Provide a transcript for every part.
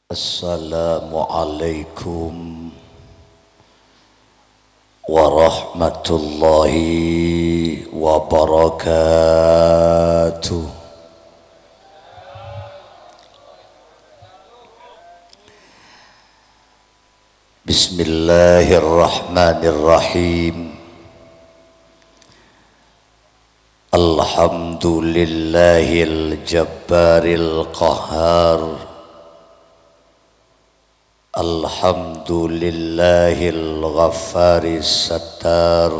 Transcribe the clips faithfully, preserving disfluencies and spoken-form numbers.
Assalamualaikum warahmatullahi wabarakatuh. Bismillahirrahmanirrahim. Alhamdulillahil jabbaril qahhar. Alhamdulillahil ghaffaris sattar.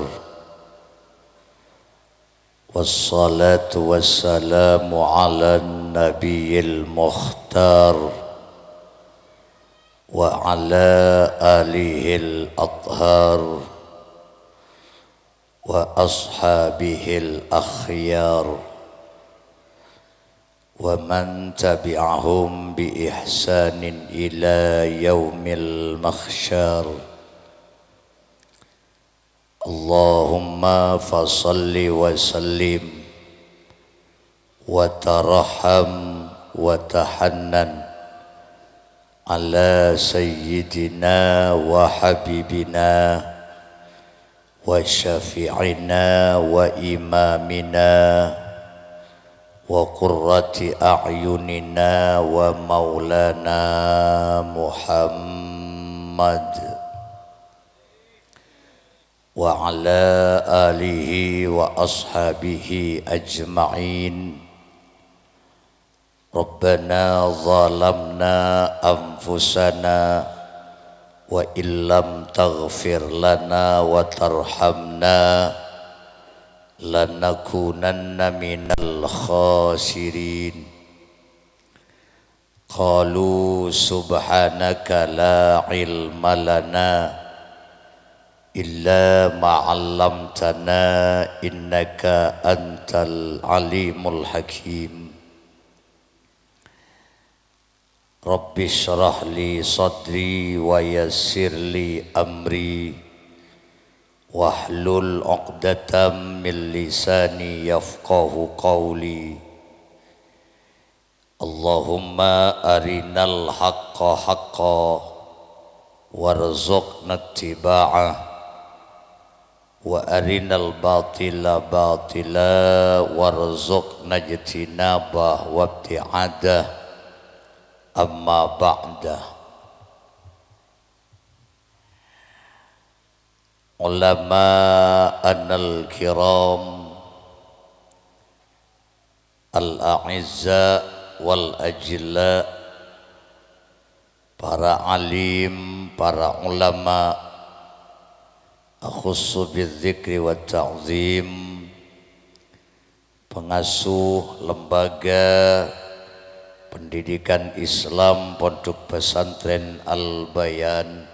Wassalatu wassalamu ala nabiyil mukhtar wa ala alihil athhar wa ashabihil akhyar wa man tabi'ahum bi ihsanin ila yaumil mahsyar. Allahumma fa shalli wa sallim wa tarham wa tahannan ala sayyidina wa habibina wa syafi'ina wa imamina wa qurrati a'yunina wa maulana Muhammad wa ala alihi wa ashabihi ajma'in. Rabbana zalamna anfusana wa illam taghfir lana wa tarhamna lanakunanna minal khasirin. Qalu subhanaka la ilma lana illa ma 'allamtana innaka antal alimul hakim. Rabbi shrah li sadri wa yassir li amri wahlul 'uqdatam min lisani yafqahu qawli. Allahumma arinal haqqa haqqa warzuqna ittiba'ah, wa arinal batila batila warzuqna ijtinabah wa ibti'adah. Amma ba'da. Ulama'anal kiram, al-a'izza wal ajilla, para alim, para ulama, akhussu bidzikri wa ta'zim, pengasuh Lembaga Pendidikan Islam Pondok Pesantren Al-Bayan,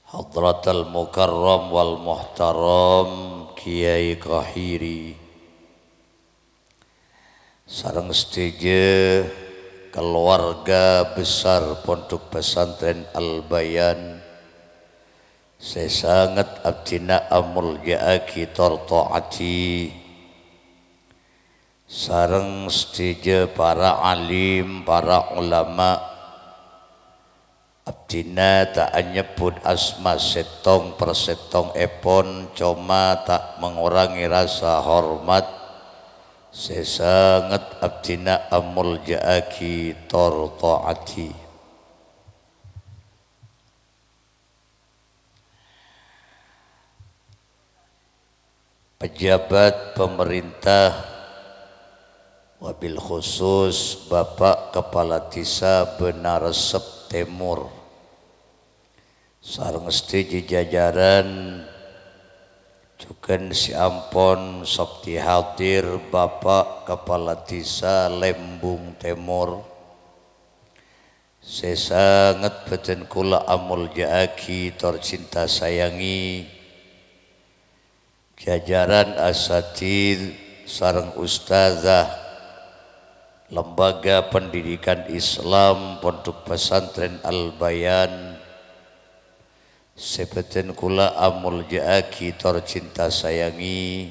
Hadratal Mukarram wal Muhtaram Kiai Qahiri, sareng sadhâjâ keluarga besar Pondok Pesantren Al-Bayan, sè sanget abdhina amolja'aghi tor ta'adhi, sareng sadhâjâ para alim, para ulama. Abdhina ta' anyebbhut asma sèttong per sèttongèpon, coma ta' mangorange rasa hormat sè sanget abdhina amolja'aghi tor ta'adhi. Pejabat pemerintah, wabil khusus Bapak Kepala Desa Benaresep Tèmor, sareng sadhâjâ jajaran, jhughân sè ampon sabdi hadir Bapak Kepala Desa Lembung Tèmor, sè sanget bhâdhân kaulâ amolja'aghi tor cinta sayangi, jajaran asatidz sareng ustadzah Lembaga Pendidikan Islam Pondok Pesantren Al-Bayan, sè bhâdhân kaulâ amolja'aghi tor cinta sayangi,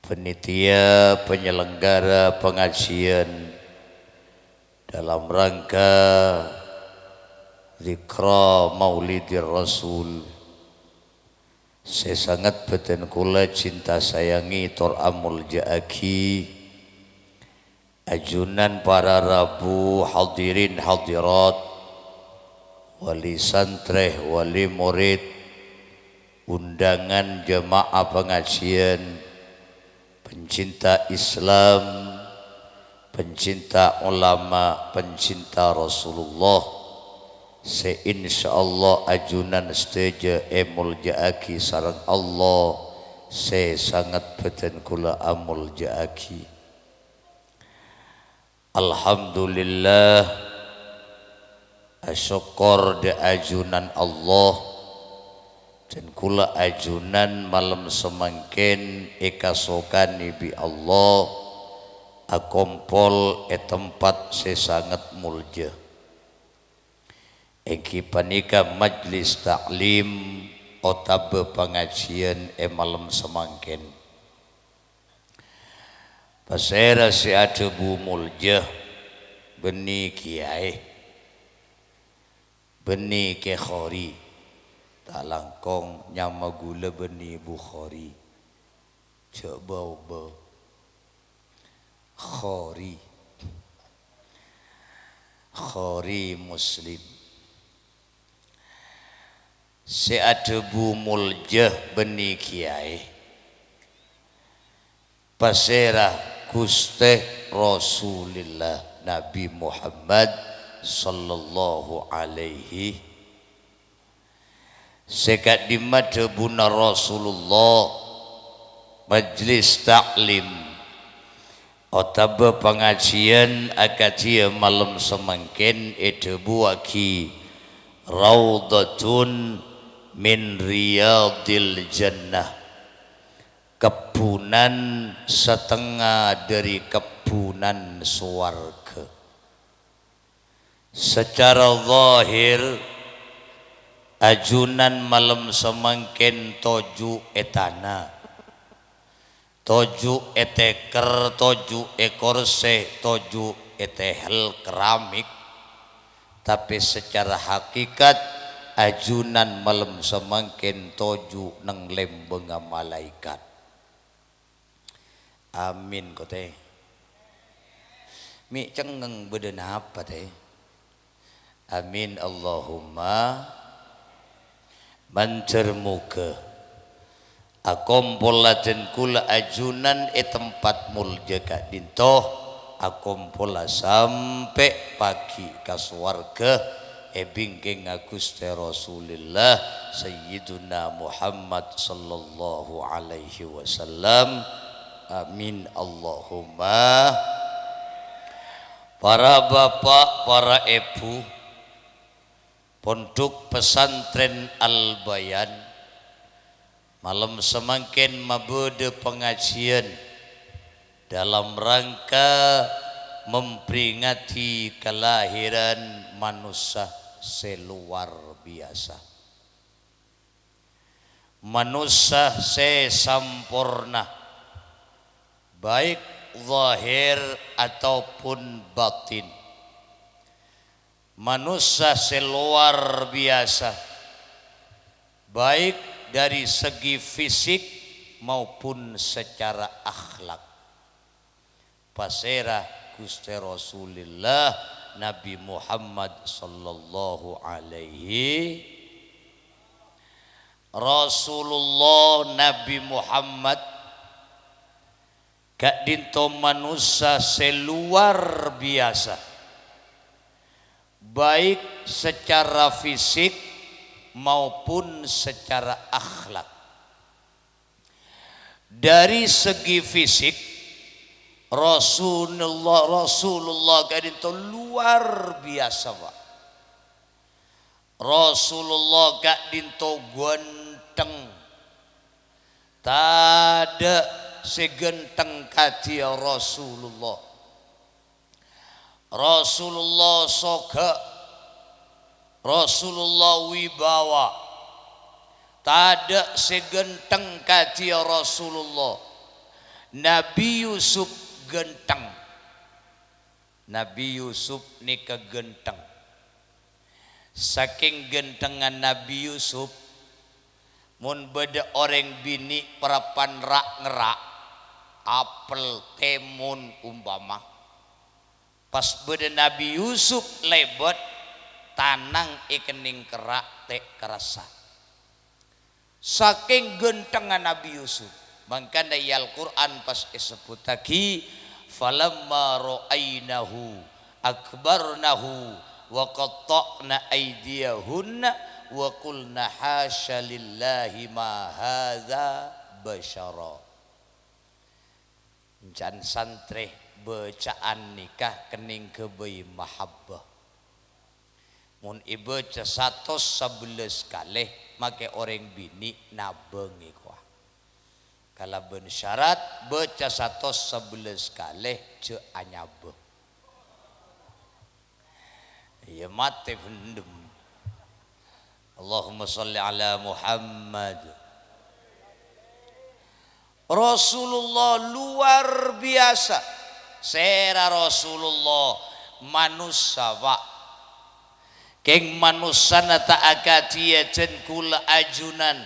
panitia penyelenggara pengajian, Dalam rangka Dzikra Maulidir Rasul, sè sanget bâdhân kaulâ cinta sayangi tor amoljâ'aghi, ajunan para rabu, hadirin hadirat, wali santrè, wali murid, undangan jamaah pangajiân, pencinta Islam, pencinta ulama, pencinta Rasulullah, sè insyaallah ajunan sadhâjâ èmoljâ'aghi sareng Allah sè sanget bâdhân kaulâ amoljâ'aghi. Alhamdulillah, asokkor dâ' ajunan Allah, dhân kaulâ ajunan malem samangkèn èkasokanè bi' Allah akompol è tempat sè sanget moljâ, èngghi panèka majlis ta'lim otabâ pangajiân è malem samangkèn. Pasèra sè adhâbu moljâ? Bânnè kèyaè. Bânnè Kè Khori. Ta' langkong nyama ghulâ bânnè Bukhari. Jhâ' bâ-obâ. Khori. Khori Muslim. Sè adhâbu moljâ bânnè kèyaè. Pasèra? Ghustè Rasulillah Nabi Muhammad sallallahu alaihi. Sè ka'dimma dhâbuna Rasulullah, majlis ta'lim otabâ pangajiân akadhiyâ malem samangkèn èdhâbuwaghi, "Raudhatun min riyadil jannah." Kebbhunan satengnga dhâri kebbhunan sowarghâ. Sacara zahir, ajunan malem samangkèn toju' è tana, toju' è tèkèr, toju' è korsè, toju' è tèhèl keramik. Tapè sacara hakikat, ajunan malem samangkèn toju' neng lèmbângnga malaèkat. Amin, ko, Tè. Mè' cengngeng bâdâ napa, Tè? Amin, Allahumma. Mandhâr moghâ akompolla dhân kaulâ ajunan è tempat moljâ ka'dinto, akompolla sampè' pagghi' ka sowarghâ, è bingkèngnga Ghustè Rasulillah Sayyiduna Muhammad sallallahu alaihi wasallam. Amin, Allahumma. Para bapa', para èbhu, Pondhuk Pesantren Al-Bayan, malem samangkèn mabâdâ pangajiân dalam rangka memperingati kelahiran manossa sè lowar biyasa. Manossa sè samporna, baik zahir ataupun batin. Manossa sè lowar biyasa, baik dhâri segi fisik maupun sacara akhlak. Pasèra? Ghustè Rasulillah Nabi Muhammad sallallahu alaihi. Rasulullah Nabi Muhammad ka'dinto manossa sè lowar biyasa, baik secara fisik maupun secara akhlak. Dhâri segi fisik, Rasulullah, Rasulullah ka'dinto lowar biyasa, Pak. Rasulullah ka'dinto ghântheng. Tadâ' sè ghântheng kadhiyâ Rasulullah. Rasulullah soghâ', Rasulullah wibawa. Tadâ' sè ghântheng kadhiyâ Rasulullah. Nabi Yusuf ghântheng. Nabi Yusuf nèka ghântheng. Sakèng ghânthengnga Nabi Yusuf, mon bâdâ orèng binè' parappa'na ra'-ngerra', apel, tèmon umpama, pas bâdâ Nabi Yusuf lèbât, tanang è kennèng kerra' ta' karassa. Sakèng ghânthengnga Nabi Yusuf. Mangkana è Al-Qur'an pas èsebbhuttaghi, "Falamma ra'ainahu akbarnahu wa qatta'na aidiyahunna wa qulna, 'Hasya lillahi ma hadza basyara.'" Can santrè, bâca'an nèka kennèng ghâbây mahabbah. Mon èbâca satos sabellâs kalè, makè orèng binè' nabâng èkowa. Kalabân syarat bâca satos sabellâs kalè, jhâ' anyabâ. Iyâ, matè bhendhem. Allahumma shalli ala Muhammad. Rasulullah luar biasa. Sèra Rasulullah? Manossa, Pak. Kèng manossana ta' akadhiyâ dân kaulâ ajunan.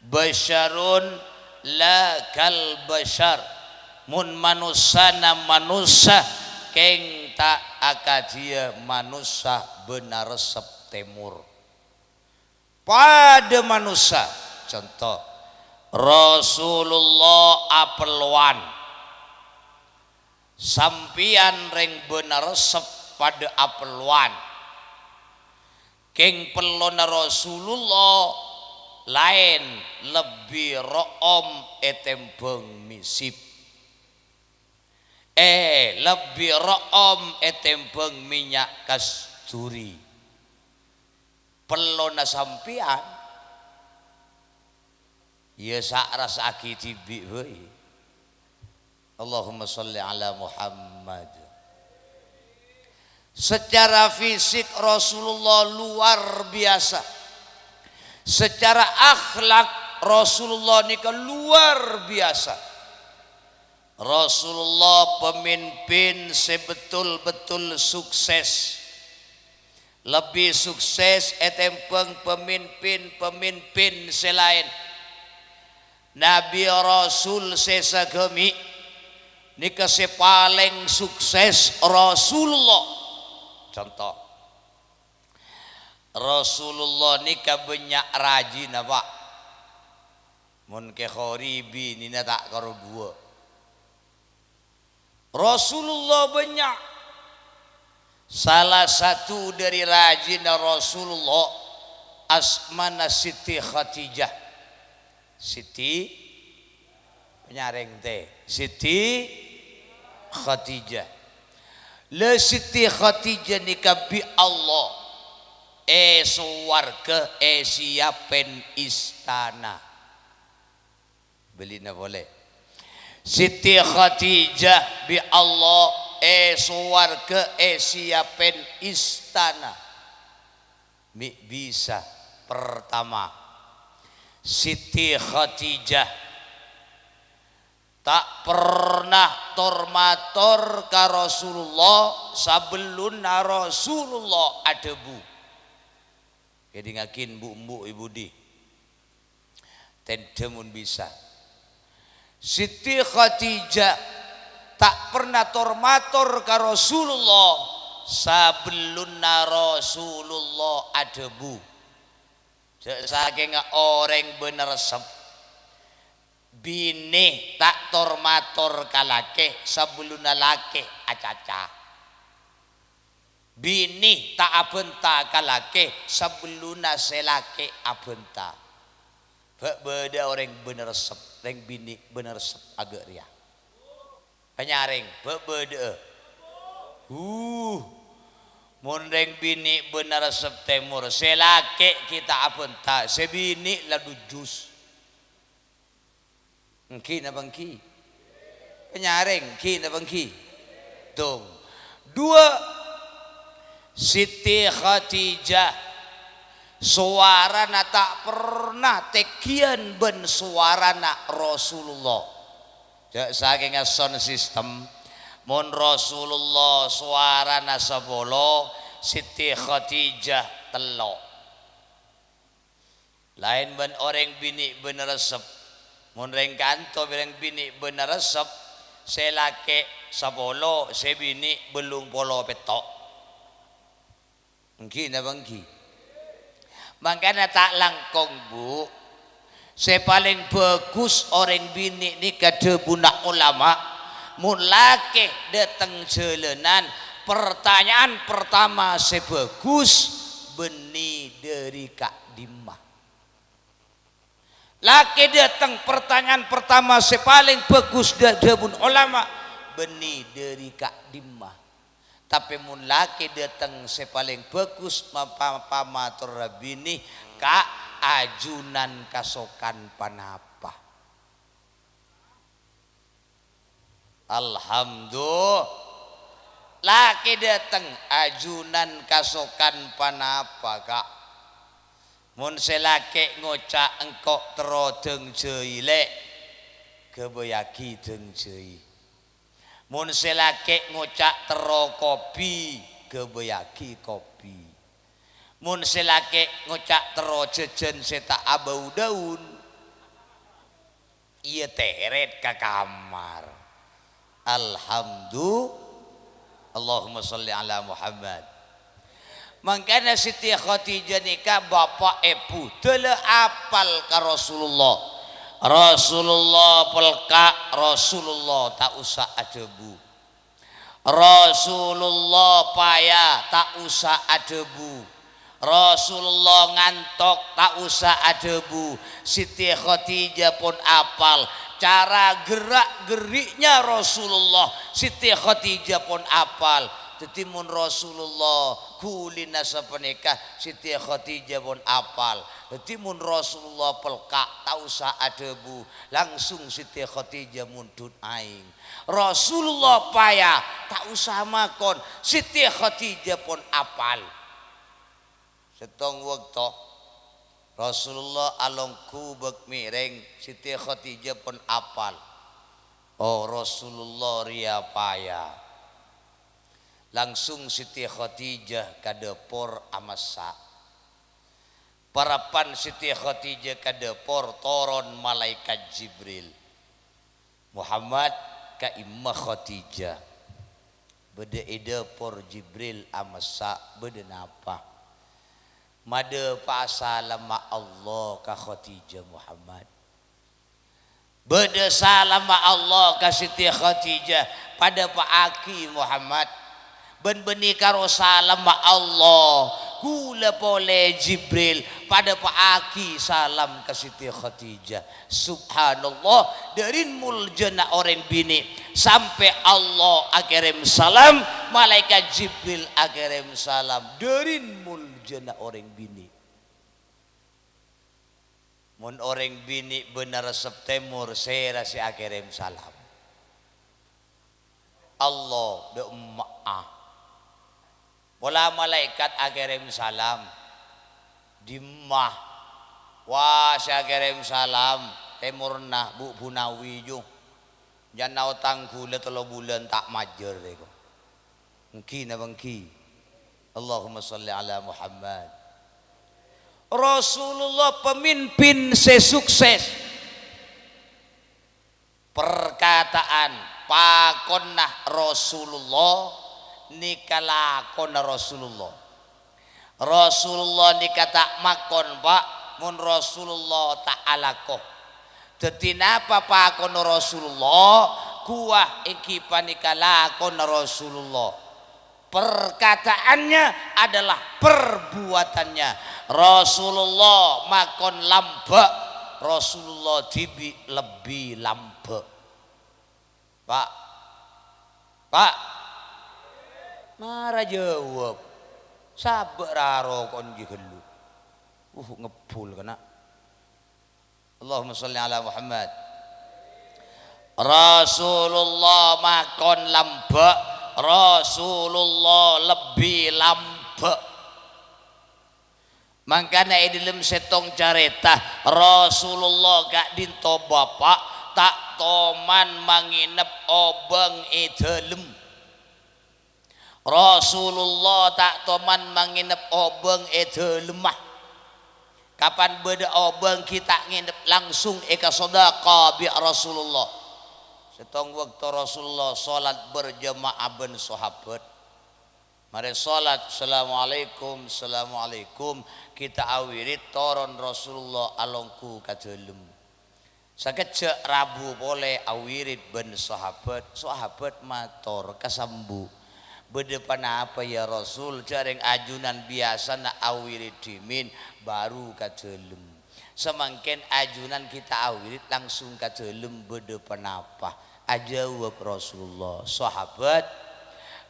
Basyarun la kal basyar. Mon manossana manossa, kèng ta' akadhiyâ manossa Bânaresep Tèmor. Padâ manossa. Conto, Rasulullah apellowan. Sampèyan rèng Bânaresep padâ apellowan. Kèng pellona Rasulullah laèn, lebbi ro'om ètèmbhâng mèsip. Eh, lebbi ro'om ètèmbhâng mènnya' kasturi. Pellona sampèyan, iyâ, sa'-rassa'aghi dhibi' bhâi. Allahumma shalli ala Muhammad. Secara fisik Rasulullah luar biasa. Secara akhlak Rasulullah nèka luar biasa. Rasulullah pemimpin sè betul-betul sukses. Lebbi sukses ètèmbhâng pemimpin-pemimpin sè laèn. Nabi Rasul sè saghâmè' nèka sè palèng sukses Rasulullah. Conto, Rasulullah nèka bânnya' rajina, Pak. Mon Kè Khori binèna ta' karo duwâ'. Rasulullah bânnya'. Salah satu dhâri rajina Rasulullah asmana Siti Khadijah. Siti, panyarèng tè. Siti Khadijah. La Siti Khadijah nèka bi' Allah èsowarghâ èsiapèn istana. Bâlina polè. Siti Khadijah bi' Allah èsowarghâ èsiapèn istana. Mè' bisa, pertama, Siti Khadijah ta' perna tor-mator ka Rasulullah sabellunna Rasulullah adhâbu. Kèdingngaghi, bu'-embu' è budi. Tèndhâ mon bisa. Siti Khadijah ta' perna tor-mator ka Rasulullah sabellunna Rasulullah adhâbu. Jhâ' sakènga orèng Bânaresep, binè ta' tor-mator ka lakè sabellunna lakè acaca. Binè ta' abhânta ka lakè sabellunna sè lakè abhânta. Bâ' bâdâ'â orèng Bânaresep, rèng binè' Bânaresep aghâ' rèya. Panyarèng, bâ' bâdâ'â. Huh. Mon rèng binè' Bânaresep Tèmor, sè lakè ghi' ta' abhânta, sè binè' la dujus. Èngghi napa èngghi? Panyarèng, èngghi napa èngghi? Dong. Duwâ', Siti Khadijah sowarana ta' perna tènggiyân bân sowarana Rasulullah. Jhâ' sakènga sound system, Mon Rasulullah sowarana sapolo, Siti Khadijah tello'. Laèn bân orèng binè' bân resep. Mon rèng kanto bân rèng binè' bân resep, sè lakè' sapolo, sè binè' bâllung polo pètto'. Èngghi napa èngghi? Mangkana ta' langkong, Bu. Sè palèng bhâghus orèng binè' nèka dhâbuna ulama, mon lakè' dâteng jhâlânan, pertanyaan pertama sè bhâghus, "Bânnè dâri ka'dimma?" Lakè' dâteng, pertanyaan pertama sè palèng bhâghus dâ-, dhâbuna ulama, "Bânnè dâri ka'dimma?" Tapè mon lakè' dâteng sè palèng bhâghus mapa-, pamatorra binè, "Ka', ajunan kasokan ponapa?" Alhamdu-, lakè' dâteng, "Ajunan kasokan ponapa, Ka'?" Mon sè lakè' ngoca', "Engko' terro dângjâi, Lè'," ghâbâyyaghi dângjâi. Mon sè lakè' ngoca', "Terro kopi," ghâbâyyaghi kopi. Mon sè lakè' ngoca', "Terro jhâjhân sè ta' abâu dâun," iyâ tèrèt ka kamar. Alhamdu-, Allahumma shalli ala Muhammad. Mangkana Siti Khadijah nèka bapa' èbhu dâlâ apal ka Rasulullah. Rasulullah pelka', Rasulullah ta' osa adhâbu. Rasulullah paya, ta' osa adhâbu. Rasulullah ngantok, ta' osa adhâbu. Siti Khadijah pon apal cara gerak-geriknya Rasulullah. Siti Khadijah pon apal. Dhâddhi, mon Rasulullah ghulina sapanèka, Siti Khadijah pon apal. Dhâddhi, mon Rasulullah pelka', ta' osa adhâbu, langsung Siti Khadijah mondhut aèng. Rasulullah paya, ta' osa makon, Siti Khadijah pon apal. Sèttong bâkto, Rasulullah alongghu bâk mèrèng, Siti Khadijah pon apal. Oh, Rasulullah rèya paya. Langsung Siti Khadijah ka dâpor amassa'. Parappa'na Siti Khadijah ka dâpor, toron Malaèkat Jibril. "Muhammad, ka'imma Khadijah?" "Bâdâ è dâpor, Jibril, amassa'." "Bâdâ napa?" "Madâpa'a salamma Allah ka Khadijah, Muhammad." "Bâdâ salamma Allah ka Siti Khadijah, padâpa'aghi Muhammad. Bân bânnè karo salamma Allah, ghulâ polè Jibril, padâpa'aghi salam ka Siti Khadijah." Subhanallah, dâri moljâna orèng binè', sampè' Allah akèrèm salam, Malaèkat Jibril akèrèm salam, dâri moljâna orèng binè'. Mon orèng binè' bân resep tèmor, sèra sè akèrèm salam? Allah, dâ' emma'a. Pola malaèkat akèrèm salam. Dimma? Wah, sè akèrèm salam tèmorra, Bu' Bunawi, ju. Jhâ' otang ghulâ tello bulân ta' majâr, rèko. Èngghi napa èngghi? Allahumma shalli ala Muhammad. Rasulullah pemimpin sè sukses. Perkataan, pakonna Rasulullah, nèka lakona Rasulullah. Rasulullah nèka ta' makon, Pa', mon Rasulullah ta' alako. Dhâddhi, napa pakonna Rasulullah? Ghuwâ èngghi panèka lakona Rasulullah. Perkataannya adalah perbuatannya. Rasulullah makon lambâ', Rasulullah dhibi' lebbi lambâ'. Pa', Pa', mara jâwâb. Sabâ' ra roko' jiyâ ghâllu. Uh, ngebbhul kèna. Allahumma shalli ala Muhammad. Rasulullah makon lambâ', Rasulullah lebbi lambâ'. Mangkana è dhâlem sèttong carèta, Rasulullah ka'dinto bapa' ta' toman mangenep obâng è dhâlem. Rasulullah ta' toman mangenep obâng è dâlemma. Kapan bâdâ obâng ghi' ta' ngenep, langsung èkasodâka bi' Rasulullah. Sèttong bâkto Rasulullah sholat berjamaah bân sahabat. Marè sholat, "Assalamualaikum, assalamualaikum," ghi' ta' awirid, toron Rasulullah alongghu ka dâlem. Sakejjhâ' rabu polè awirid bân sahabat. Sahabat mator, "Kasambu, bâdâ ponapa, ya Rasul? Jhâreng ajunan biyasana awirid dhimèn, bhuru ka dâlem. Samangkèn ajunan ghi' ta' awirid, langsung ka dâlem, bâdâ ponapa?" Ajâwâb Rasulullah, "Sahabat,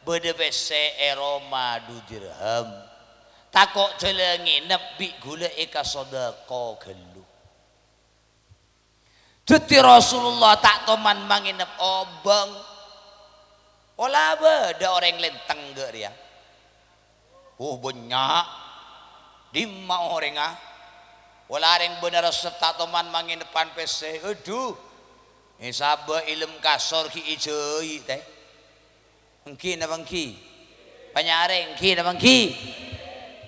bâdâ pèssè è roma du dirham. Tako' dâlâ ngenep, bi' ghulâ èkasodâka ghâllu." Dhâddhi Rasulullah ta' toman mangenep obâng. Pola bâdâ orèng lèntèng ghâ' rèya. Oh, bânnya'. Dimma orèngnga? Pola orèng bâ'na resep ta' toman mangeneppan pèssè. Adhu. Èsabâ' è lem kasor ghi' èjâi', tè. Èngghi napa èngghi? Panyarè, èngghi napa èngghi?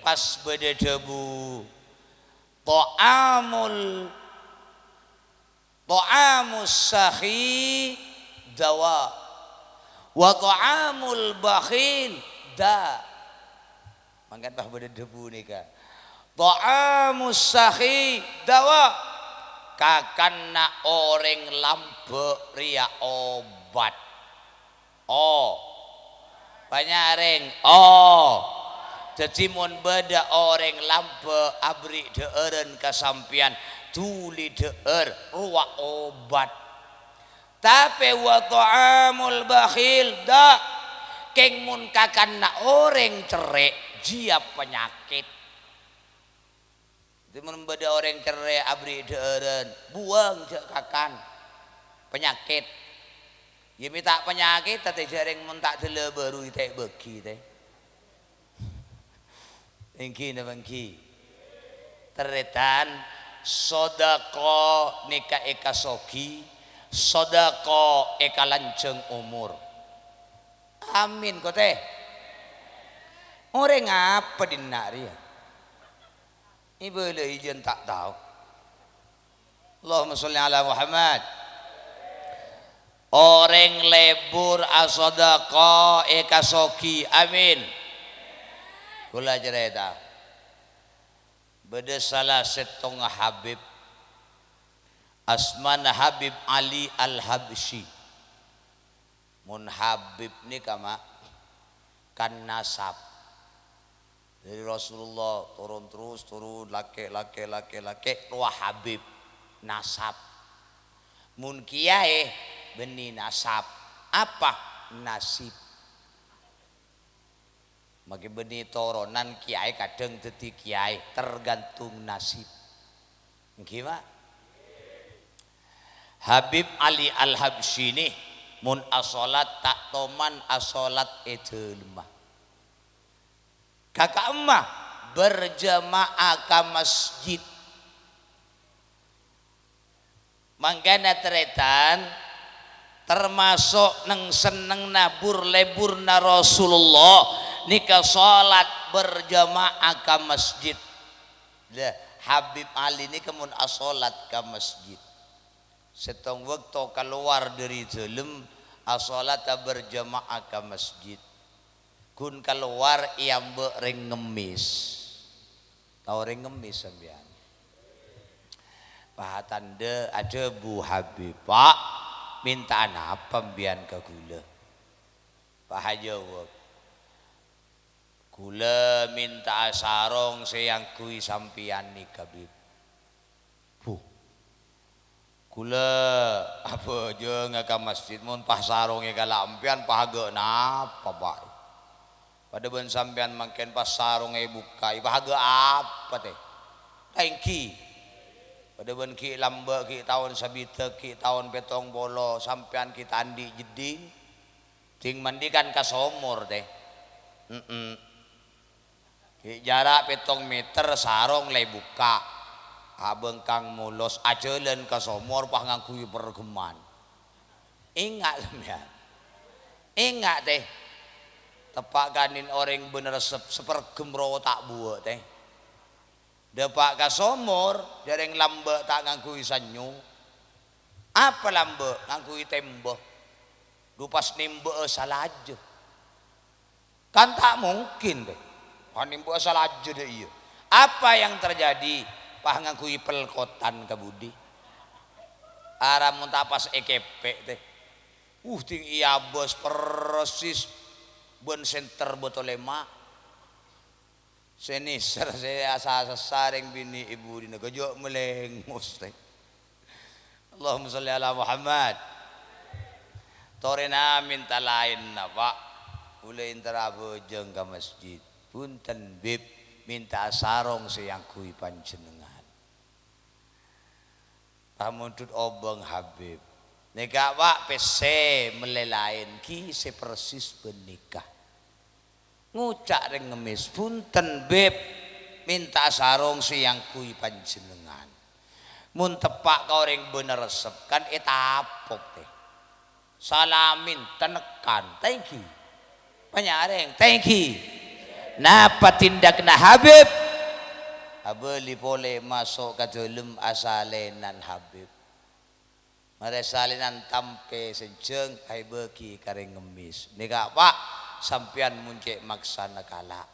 Pas bâdâ dhâbu, "Ta'amul, ta'amus sakhi dawa, wa ta'amul bakhil da." Mangkèn pas bâdâ dhâbu nèka, "Ta'amus sakhi dawa." Kakanna orèng lambâ' rèya obat. O. Panyarè, o. Dhâddhi, mon bâdâ orèng lambâ' aberri' dhâ'ârân ka sampèyan, dhuli dhâ'âr, rowa obat. Tapè, "Wa ta'amul bakhil da'." Kèng mon kakanna orèng cerrè', jiyâ panyakèt. Dhâddhi, mon bâdâ orèng cerrè' aberri' dhâ'ârân, buwâng, jhâ' kakan. Panyakèt. Yâ, mè' ta' panyakèt, ta' tè jhâreng mon ta' dâlâ bhâru ètè' bâgi, tè. Èngghi napa èngghi? Tarètan, sodâko nèka èkasogi, sodâko èkalanjhâng omor. Amin, ko, tè. Orèng apa dinna' rèya? Èbâlâi jhân ta' tao. Allahumma sholli ala Muhammad. Orèng lebur asodâko èkasogi. Amin. Kaulâ carèta. Bâdâ sala sèttong Habib. Asmana Habib Ali Al-Habsyi. Mon Habib nèka, ma', kan nasab. Dhâri Rasulullah toron terros, toron, lakè', lakè', lakè', lakè', rowa Habib, nasab. Mon kiyaè, bânnè nasab. Apa? Nasib. Makè bânnè toronan kiyaè kadhâng dhâddhi kiyaè, tergantung nasib. Èngghi, ma'? Habib Ali Al-Habsyi nè, mon asholat ta' toman asholat è dâlemma. Ka ka'emma, berjamaah ka masjid. Mangkana tarètan, termaso' neng-sennengnga bur-leburna Rasulullah nèka sholat berjamaah ka masjid. Lah, Habib Ali nèka mon asholat ka masjid. Sèttong bâkto kalowar dhâri dâlem, asholata berjamaah ka masjid. Ghun kalowar èambâ' rèng ngemmès. Tao rèng ngemmès sampèyan? Pas atandhâ, adhâbu Habib, "Pa', mènta'an apa sampèyan ka ghulâ?" Pas ajâwâb, "Ghulâ mènta'a sarong sè èangghuy sampèyan nèka, Bib." "Bu, ghulâ abhâjânga ka masjid, mon pas sarong èkala' sampèyan, pas aghâ' napa, Pa'? Padâ bân sampèyan mangkèn pas sarong èbukka'i, pas aghâ' apa, tè? Ta' èngghi? Padâ bân ghi' lambâ', ghi' taon sabidhâk, ghi' taon pèttong polo, sampèyan ghi' ta' andi' jeddhing." Ding-manding kan ka somor, tè. Mm-mm. Ghi' jhârâ' pèttong mèter, sarong la èbukka'. Abhângkang molos, ajhâlân ka somor, pas ngangghuy perghemman. Enga' sampèyan. Enga', tè. Teppa' kanin orèng bân resep, saperghem rowa ta' buwâ', tè. Dâpa' ka somor, jhâreng lambâ' ta' ngangghuy sannyo. Apa lambâ'? Ngangghuy tèmbâ. Dhu pas nèmbâ'â salajâ. Kan ta' mungkin, tè. Kan nèmbâ'â salajâ dâ' iyâ. Apa yang terjadi? Pas ngangghuy pelkotan ka budi. Ara mon ta' pas èkèpè', tè. Uh, ding èabâs persis bân senter botol lèma'. Sè nèser, sè asa-, sassa rèng binè' è budina, ghâjâ' malèngos, tè. Allahumma shalli ala Muhammad. Torèna mènta laènna, Pa'. Kaulâ èntara abhâjâng ka masjid. Bhunten, Bib, mènta'a sarong sè èangghuy panjhennengngan. Pamondhut obâng Habib. Nèka, Pa', pèssè mellè laèn, ghi sè persis bân nèka. Ngoca' rèng ngemmès, "Bhunten, Bib, mènta'a sarong sè èangghuy panjhennengngan." Mon teppa' ka orèng bân resep, kan ètapok, tè. Salamin, tennekan, tèngghi. Panyarèng, tèngghi. Napa tindakna Habib? Abâli polè maso' ka dâlem asalènan Habib. Marè salènan tampè sènjhâng, aèbâghi ka rèng ngemmès. Nèka, Pa', sampèyan mon cè' maksana kala'.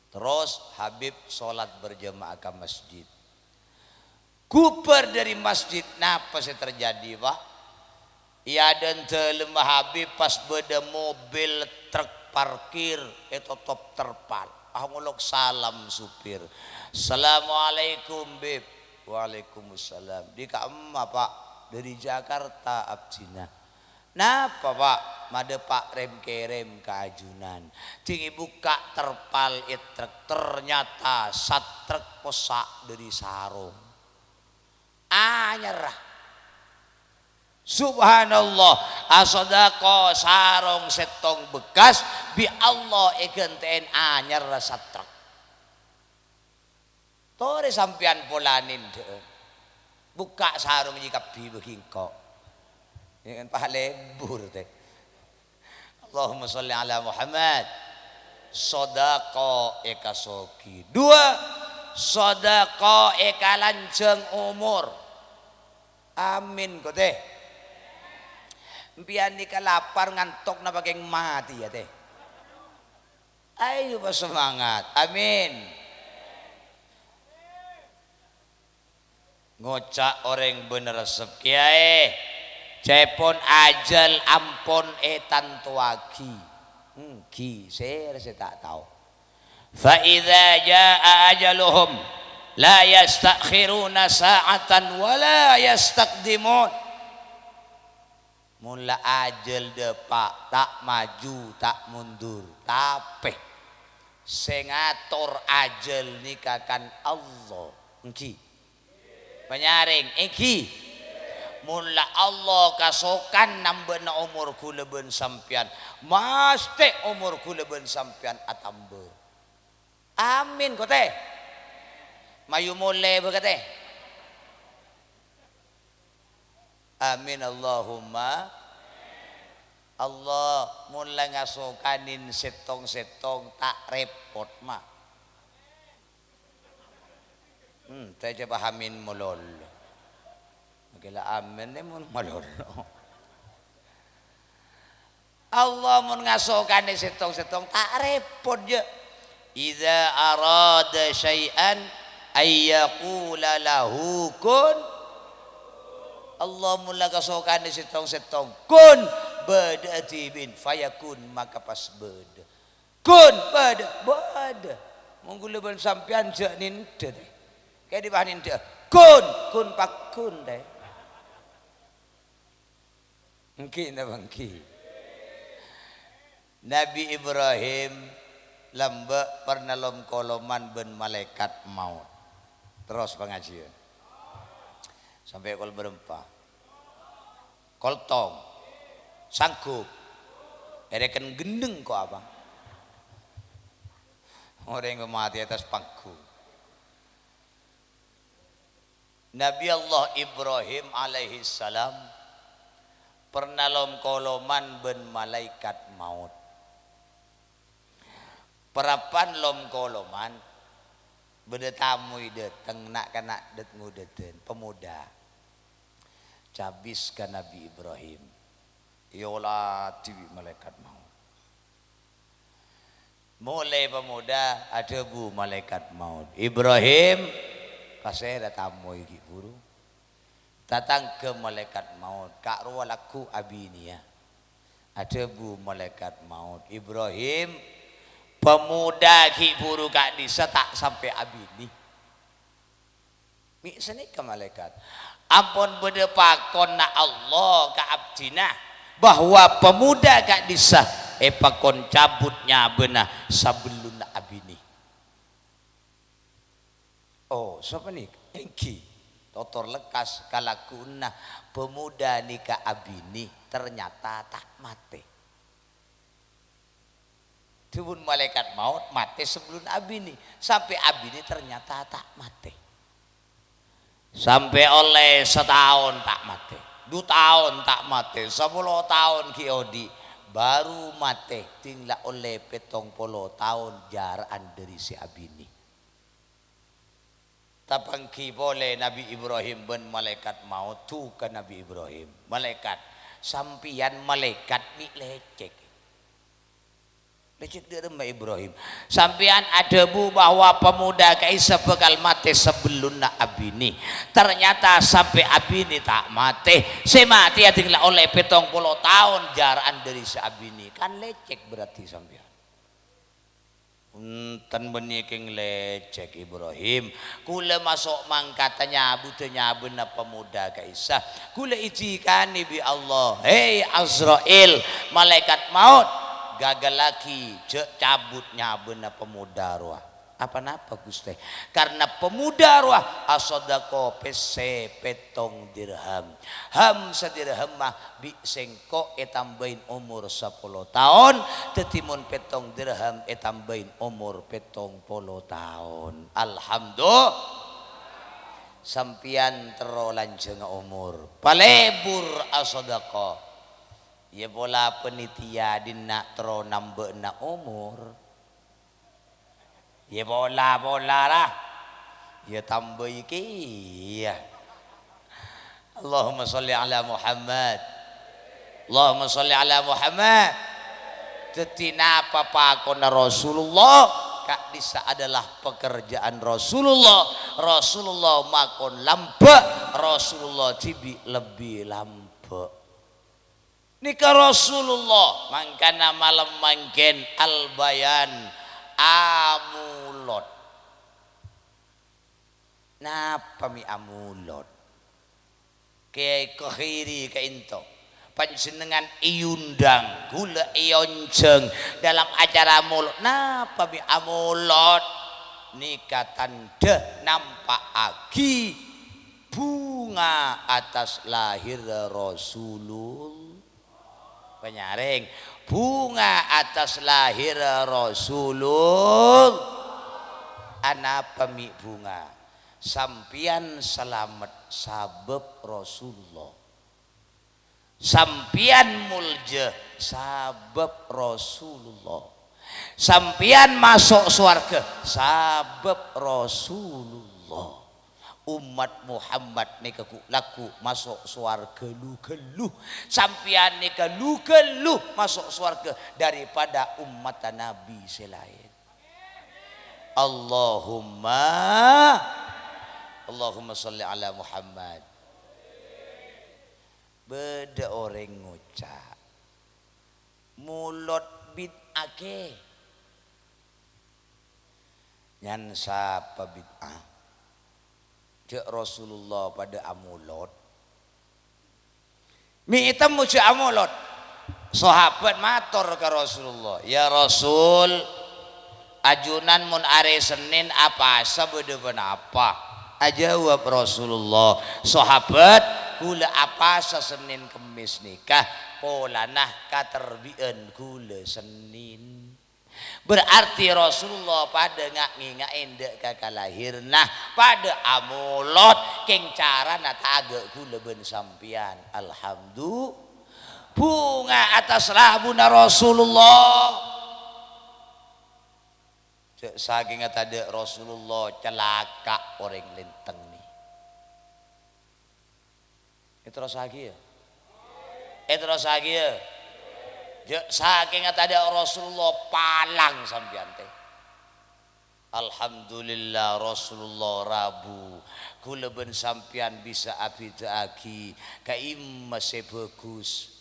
Terros Habib sholat berjamaah ka masjid. Ghubâr dâri masjid, napa sè terjadi, Pa'? È adâ'na dâlemma Habib pas bâdâ mobil truk parkir ètotop terpal. Ah, ngolok salam supir. "Assalamualaikum, Bib." "Waalaikumsalam." "Dâri ka'emma, Pa'?" "Dâri Jakarta abdhina." "Napa, Pa'?" "Madâpa' rem-kerem ka ajunan." Ding èbukka' terpal è truk, ternyata sat-truk possa' dâri sarong. Anyarra. Subhanallah, asodako sarong sèttong bekkas, bi' Allah èghântè'è anyarra sat-truk. Torè sampèyan polana nèndhâ'â. Bukka' sarong jiyâ kabbhi bâgi engko'. Yâ kan, pas lebur, tè. Allahumma sholli ala Muhammad. Sodako èkasogi. Dua, sodako èkalanjhâng omor. Amin, ko, tè. Empèyan nèka lapar ngantok napa kèng matè, yâ, tè. Ayo, pasemangat. Amin. Ngoca' orèng bân resep, "Kèyaè, ca'èpon ajâl ampon ètantowaghi." Èngghi, sèra sè ta' tao. "Fa idza jaa ajaluhum, la yasta'khiruna sa'atan wa la yastaqdimun." Mon la ajâl dâpa', ta' maju, ta' mundur. Tapè sè ngator ajâl nèka kan Allah. Èngghi. Panyarèng, èngghi. Mon la Allah kasokan nambâna omor ghulâ bân sampèyan, mastè omor ghulâ bân sampèyan atamba. Amin, ko, tè. Mayu molè, bâ, ka, tè. Amin, Allahumma. Allah, mon la ngasokanin sèttong-sèttong, ta' rèpot, ma'. Hmm, ta' jhâ' pahamin mololo. Gila amin, è, mon mololo. Allah mon ngasokanè sèttong-sèttong, ta' rèpot, jâ. "Idza arada syai'an ayyaqula lahu kun." Allah mon la kasokanè sèttong-sèttong, "Kun," bâdâ'â dhibi'in, "fayakun," maka pas bâdâ. "Kun," bâdâ, bâdâ. Mon ghulâ bân sampèyan jâ' nèndhâ, tè. Kèdhi bâ nèndhâ. "Kun," kun pakkun, tè. Èngghi napa èngghi? Nabi Ibrahim lambâ' pernah lom-koloman bân malaèkat maot. Terros pangajiyân. Sampè' kol bârâmpa? Kol tong. Sanggup. Èrèken ghendheng ko' apa? Orèng matè attas panggung. Nabi Allah Ibrahim alaihissalam pernah lom-koloman bân malaèkat maot. Parappa'na lom-koloman, bâdâ tamoy dâteng, na'-kana' dât-ngodâdhân, pemuda. Cabis ka Nabi Ibrahim. Èolatè bi' malaèkat maot. Molè pemuda, adhâbu malaèkat maot, "Ibrahim, pasèra tamoy ghi' buru?" Tatangghâ malaèkat maot, "Ka' rowa lagghu' abinèya." Adhâbu malaèkat maot, "Ibrahim, pemuda ghi' buru ka'dissa' ta' sampè' abinè." Mè' sanèka malaèkat. Ampon bâdâ pakonna Allah ka abdhina, bahwa pemuda ka'dissa' èpakon cabut nyabâna sabellunna abinè. Oh, sapanèka? Èngghi. Totor lekkas kalagghu'ânna pemuda nèka abinè ternyata ta' matè. Dhâbuna malaèkat maot, matè sabellunna abinè. Sampè' abinè ternyata ta' matè. Sampè' ollè sataon ta' matè, du taon ta' matè, sapolo taon ghi' odi', baru matè, dhing la ollè pèttong polo taon jâra'an dâri sè abinè. Tapangghi polè Nabi Ibrahim bân malaèkat maot, du ka Nabi Ibrahim, "Malaèkat, sampèyan malaèkat mè' lècèk." "Lècèk dâ' remma, Ibrahim?" "Sampèyan adhâbu bahwa pemuda ka'issa' bhâkal matè sabellunna abinè. Ternyata sampè' abinè ta' matè. Sè matèya dhing la ollè pèttong polo taon jâra'an dâri sè abinè. Kan lècèk berarti sampèyan." "Bhunten, bânnè kèng lècèk, Ibrahim. Kaulâ maso' mangkata nyabudhâ nyabâna pemuda ka'issa'. Kaulâ èdhikanè bi' Allah, 'Hè, Azrail, malaèkat maot, ghâghâllaghi, jhâ' cabut nyabâna pemuda rowa.'" "Apa-napa, Ghustè?" "Karna pemuda rowa asodako pèssè pèttong dirham. Ham sadirhamma bi' sèngko' ètambâi omor sapolo taon, dhâddhi mon pèttong dirham ètambâi omor pèttong polo taon." Alhamdu-, sampèyan terro lanjhângnga omor, palebur asodako. Iyâ pola panitia dinna' terro nambâ'âna omor. Iyâ pola-pola, ra. Iyâ tambâi kèya. Allahumma shalli ala Muhammad. Allahumma shalli ala Muhammad. Dhâddhi napa pakonna Rasulullah? Ka'dissa' adalah pekerjaan Rasulullah. Rasulullah makon lambâ', Rasulullah dhibi' lebbi lambâ'. Nèka Rasulullah, mangkana malem mangkèn al-bayan amolot. Napa mè' amolot? Kèyaè Khairi ka'ènto. Panjhennengngan èondhâng, kaulâ èonjhâng dalam acara molot. Napa mè' amolot? Nèka tandhâ nampa'aghi bhunga atas lahir Rasulul-, Panyarèng, bhunga atas lahir Rasulul-, anapa mè' bhunga? Sampèyan salamet sabâb Rasulullah. Sampèyan molja sabâb Rasulullah. Sampèyan maso' sowarga sabâb Rasulullah. Ommat Muhammad nèka ghu-, lagghu' maso' sowarga lu-ghâllu. Sampèyan nèka lu-ghâllu maso' sowarga daripada ommatta Nabi sè laèn. Allahumma, Allahumma shalli ala Muhammad. Bâdâ orèng ngoca', "Molot bid'ah kè." Nyan sapa bid'ah? Jhâ' Rasulullah padâ amolot. Mè' ètemmo jhâ' amolot. Sahabat mator ka Rasulullah, "Ya Rasul, ajunan mon arè Sennèn apasa bâdâ ponapa?" Ajâwâb Rasulullah, "Sahabat, kaulâ apasa Sennèn Kemmès nèka, polana katerbi'ân kaulâ Sennèn." Berarti Rasulullah padâ nga'-, ngènga'è dâ' ka kalahèrna, padâ amolot, kèng carana ta' aghâ' kaulâ bân sampèyan. Alhamdu-, bhunga atas lahirnya Rasulullah. Jhâ' sakèngnga tadâ' Rasulullah, calaka' orèng lèntèng nè. Èterrossaghi, yâ? Èterrossaghi, yâ? Jhâ' sakèngnga tadâ' Rasulullah, palang sampèyan, tè. Alhamdulillah, Rasulullah rabu. Kaulâ bân sampèyan bisa abhidhâ'aghi ka'imma sè bhâghus,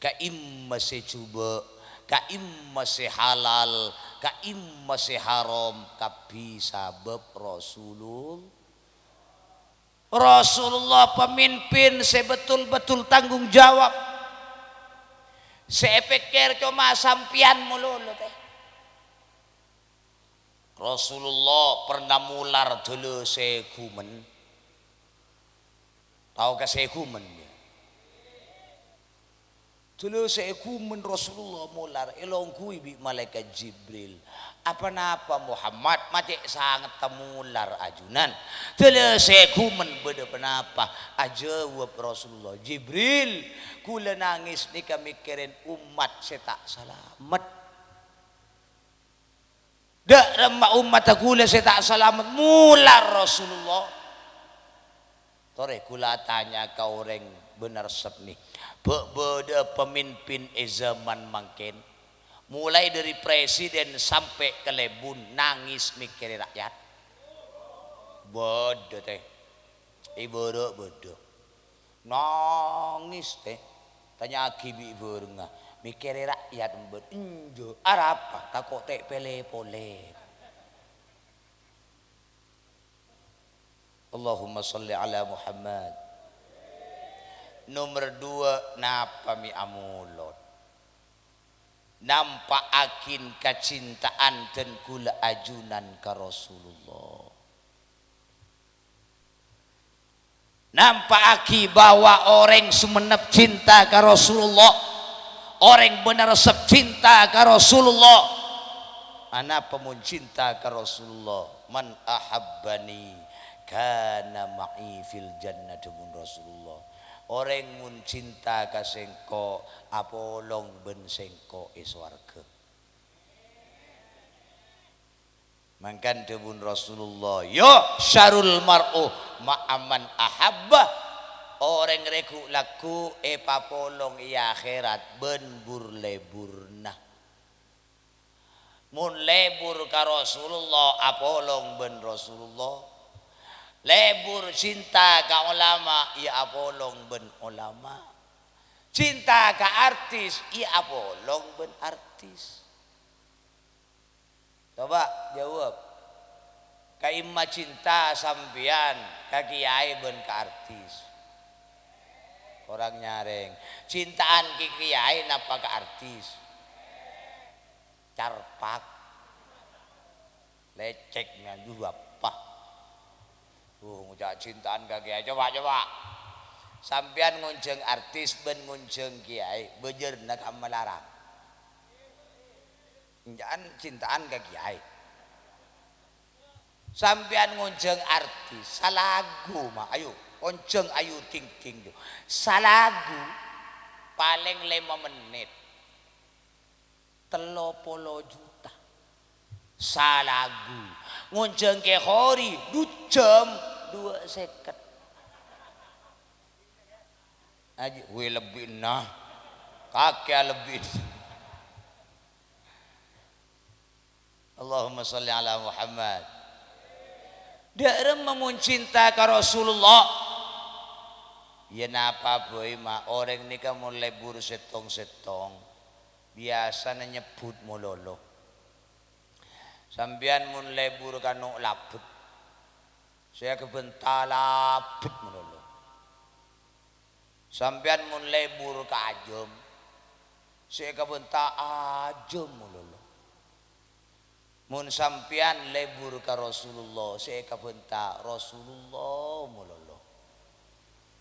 ka'imma sè jhubâ', ka'imma sè halal, ka'imma sè haram, kabbhi sabâb Rasulul-, Rasulullah pamimpin sè betul-betul tanggung jawab. Sè èpèkkèr coma sampèyan malolo, tè. Rasulullah pernah molar dâlâ sè ghumen. Tao ka sè ghumen, yâ? Dâlâ sè ghumen Rasulullah molar, èlongghuwi bi' Malaèkat Jibril. "Aponapa Muhammad, ma' cè' sangetta molar ajunan? Dâlâ sè ghumen bâdâ ponapa?" Ajâwâb Rasulullah, "Jibril, kaulâ nangès nèka mèkkèrè ommat sè ta' salamet." Dâ' remma ommatta kaulâ sè ta' salamet molar Rasulullah. Torè kaulâ atanya ka orèng bân resepna, bâ' bâdâ pamimpin è zaman mangkèn, molaè dâri presiden sampè' ka lèbun, nangès mèkkèrè ra'yat? Bâdâ, tè. È bârâ' bâdâ. Nangès, tè. Tanya'aghi bi' bârengnga. Mèkkèrè ra'yat, bân enjâ'. Arapa? Tako' ta' èpèlè polè. Allahumma shalli ala Muhammad. Nomer dua, napa mè' amolot? Nampa'aghin kacinta'an dân kaulâ ajunan ka Rasulullah. Nampa'aghi bahwa orèng Songennep cinta ka Rasulullah, orèng Bâneresep cinta ka Rasulullah. Anapa mon cinta ka Rasulullah? "Man ahabbani kana ma'i fil jannah," dhâbuna Rasulullah. "Orèng mon cinta ka sèngko', apolong bân sèngko' è sowarghâ." Mangkana dhâbuna Rasulullah, "Yuhsyarul mar'u ma'a man ahabba." Orèng rè ghu'-lagghu' èpapolong è akhèrat bân bur-lèburna. Mon lèbur ka Rasulullah, apolong bân Rasulullah. Lèbur cinta ka olama, iyâ apolong bân olama. Cinta ka artis, iyâ apolong bân artis. Coba jawab. Ka'imma cinta sampèyan ka kiyaè bân ka artis? Korang nyarèng. Cintaan ki kiyaè napa ka artis? Carpak. Lècèk ngandu apa? Uh, ngoca' cintaan ka kiyaè. Coba, coba. Sampèyan ngonjhâng artis bân ngonjhâng kiyaè, bâjârna kamma larang? Enjâ'ân cintaan ka kiyaè. Sampèyan ngonjhâng artis, salagu, ma'. Ayo, onjhâng Ayu Ting Ting, yo. Salagu, palèng lèma mennit. Tello polo juta. Salagu. Ngonjhâng Kè Khori, du jam, duwâ' sèket. Aji, wè, lebbi'na. Kakè lebbi'. Allahumma shalli ala Muhammad. Dâ' remma mon cinta ka Rasulullah. Yâ napa bhâi, ma', orèng nèka mon lèbur sèttong-sèttong, biyasana nyebbhut malolo. Sampèyan mon lèbur ka No' Labbet, sè èkabhânta Labbet malolo. Sampèyan mon lèbur ka ajâm, sè èkabhânta ajâm malolo. Mon sampèyan lèbur ka Rasulullah, sè èkabhânta Rasulullah malolo.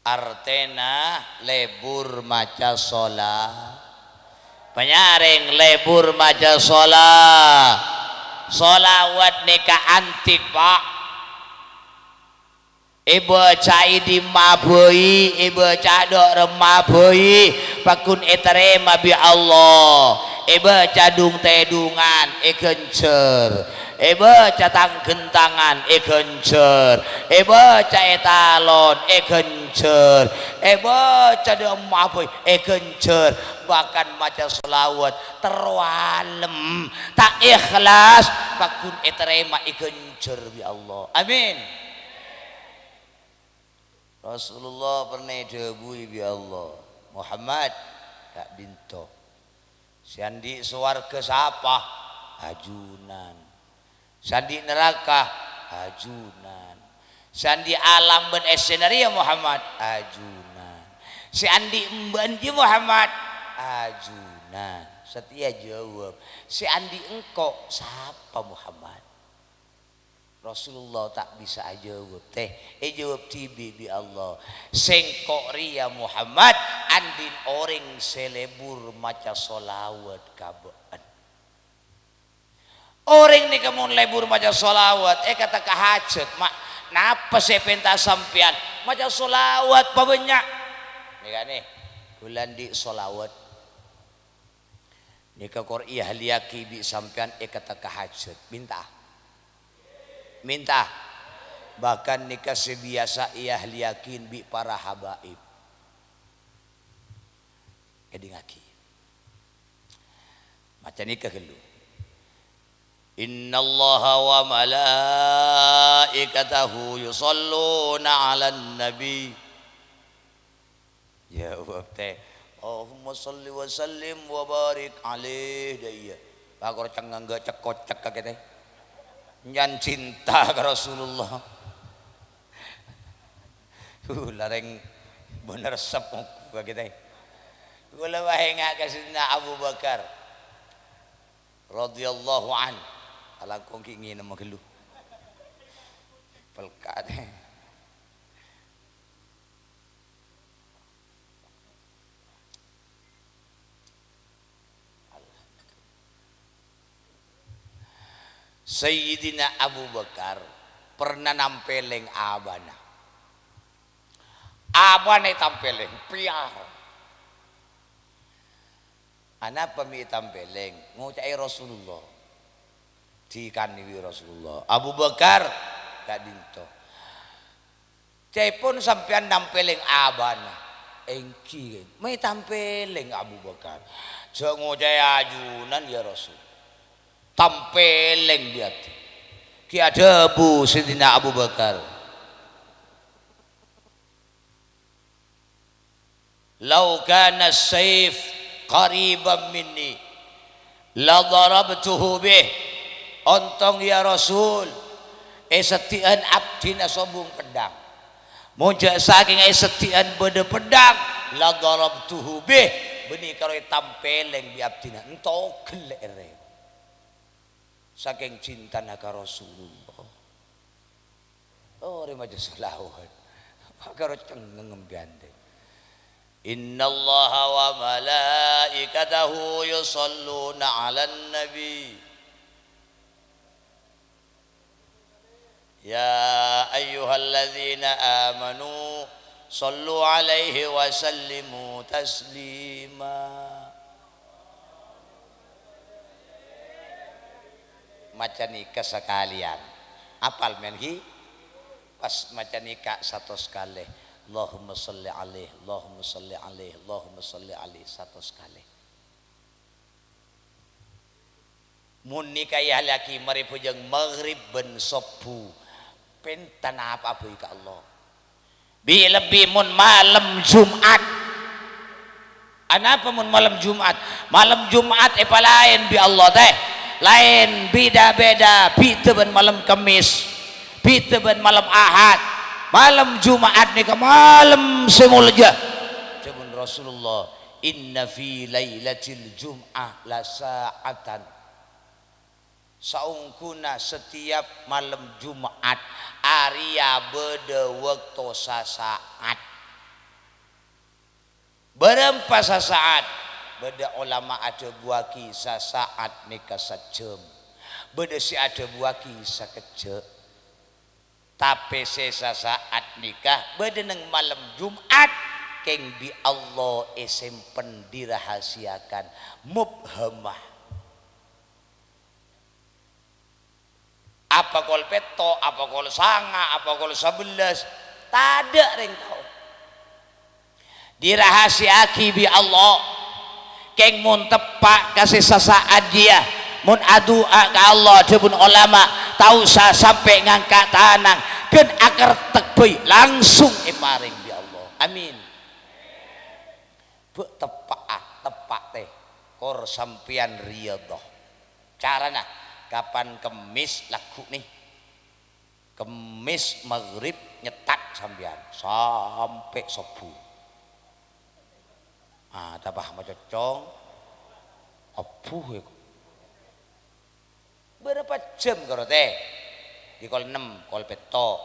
Artèna lèbur maca shola-, panyarèng lèbur maca shola-, sholawat nèka antik, Pa'. Èbâca è dimma bhâi, èbâca dâ' remma bhâi, pagghun ètarèma bi' Allah. Èbâca dung-tèdungan èghânjhâr, èbâca tang-ghântangan èghânjhâr, èbâca è talon èghânjhâr, èbâca dâ' emma' abâi èghânjhâr, bahkan maca shalawat terro alem, ta' ikhlas, paggun ètarèma èghânjhâr bi' Allah. Amin. Rasulullah pernah èdhâbuwi bi' Allah, "Muhammad, ka'dinto. Sè andi' sowarghâ sapa? Ajunan. Sè andi' naraka? Ajunan. Sè andi' alam bân èssèna rèya, Muhammad? Ajunan. Sè andi' embâ'na jiyâ, Muhammad? Ajunan." Satèya jâwâb, "Sè andi' engko' sapa, Muhammad?" Rasulullah ta' bisa ajâwâb, tè, èjâwâb dhibi' bi' Allah. "Sèngko' rèya, Muhammad, andi'na orèng sè lebur maca shalawat ka bâ'na." Orèng nèka mon lebur maca shalawat, èkatèka hajhât, ma', napa sè èpènta sampèyan? Maca shalawat pabânnya'. Nèka nè, bulân andi' shalawat. Nèka kor èahliyaghi bi' sampèyan èkatèka hajhât. Mènta'a. Mènta'a. Bahkan nèka sè biyasa èahliyaghi bi' para habaib. Èdingngaghi. Maca nèka ghâllu. "Innallaha wa malaikatahu yusholluna 'alan nabi." Jâwâb, tè. "Allahumma shalli wa sallim wa barik alaih." Dâ' iyâ. Pakor cengngeng ga' cek-kocek ka kètè. Nyan cinta ka Rasulullah. Uh, larèng bân resep ka kètè. Kaulâ bâ' ènga' ka Sayyidina Abu Bakar radhiyallahu anhu. Alangkong ghi' ngènèm ghâllu. Pelkat. Sayyidina Abu Bakar pernah nampèlèng abâna. Abâna ètampèlèng, pèyar. Anapa mè' ètampèlèng? Ngoca'è Rasulullah. Dikani bi' Rasulullah. Abu Bakar, ka'dinto. Ca'èpon sampèyan nampèlèng abâna. Èngghi, mè' ètampèlèng Abu Bakar. Jhâ' ngoca'è ajunan, ya Rasul. Tampèlèng bi' abdhi. Ghi' adhâbu Sayyidina Abu Bakar. "Lau kana saif qariban minni, la darabtuhu bih." Ontong, ya Rasul, è seddhi'ân abdhina sobung peddhâng. Mon jhâ' sakèng è seddhi'ân bâdâ peddhâng, la darabtuhu bih, bânnè karo ètampèlèng bi' abdhina, èntogel èrèng. Sakèng cintana ka Rasulullah. Oh, rè maca shalawat. Makaro cengngeng empèyan, tè. "Innallaha wa malaikatahu yusholluna 'alan nabi. Ya ayyuhalladzina amanu shallu 'alaihi wa sallimu taslima." Maca nèka sakalèyan. Apal, mèn, ghi? Pas maca nèka satos kalè. "Allahumma shalli alaih, Allahumma shalli alaih, Allahumma shalli alaih," satos kalè. Mon nèka èahliyaghi marè bhâjâng maghrib bân sobbhu, pènta napa abâi ka Allah. Bi-, lebbi mon malem Jum'at. Anapa mon malem Jum'at? Malem Jum'at èpalaèn bi' Allah, tè. Laèn, bhidhâ-bhidhâ, bhidhâ bân malem Kemmès, bhidhâ bân malem Ahad. Malem Jum'at nèka malem sè molja. Dhâbuna Rasulullah, "Inna fi lailatil jum'ah la sa'atan." Saongghuna setiap malem Jum'at, arèya bâdâ bâkto sasa'at. Bârâmpa sasa'at? Bâdâ olama adhâbuwâghi sasa'at nèka sajhâm. Bâdâ sè adhâbuwâghi sakejjhâ'. Tapè sè sasa'at nèka bâdâ neng malem Jum'at. Kèng bi' Allah èsempen, dirahasiakan, mubhamah. Apa kol pètto', apa kol sanga', apa kol sabellâs, tadâ' rèng tao. Dirahasiaaghi bi' Allah. Kèng mon teppa' ka sè sasa'at jiyâ, mon adu'a ka Allah, dhâbuna olama, ta' osa sampè' ngangka' tanang, ghân akarteg bhâi, langsung èparèng bi' Allah. Amin. Bâ' teppa'a, teppa' tè, kor sampèyan riyadhah. Carana, kapan Kemmès lagghu' nè. Kemmès maghrib nyettat sampèyan sampè' sobbhu. Ah, tapah macoccong. Obbhu, ya. Bârâmpa jhâm karo tè? Di kol ennem, kol pètto',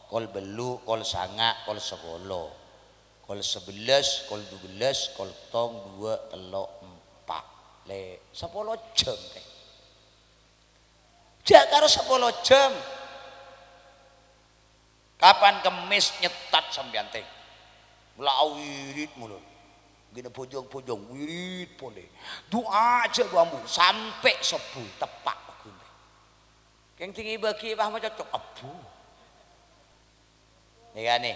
kol bâllu', kol sanga', kol sapolo, kol sabellâs, kol dubellâs, kol tong, duwâ', tello', empa'. Lè, sapolo jhâm tè. Jhâ' karo sapolo jhâm. Kapan Kemmès nyettat sampèyan tè? Mula awirid mula. Gina bhâjâng-bhâjâng, wirid polè. Du'a jhâ' bu-ambu, sampè' sobbhu, teppa' paggun tè. Kèng dingngè bâgi pas macoccong, obbhu. Nèka nè,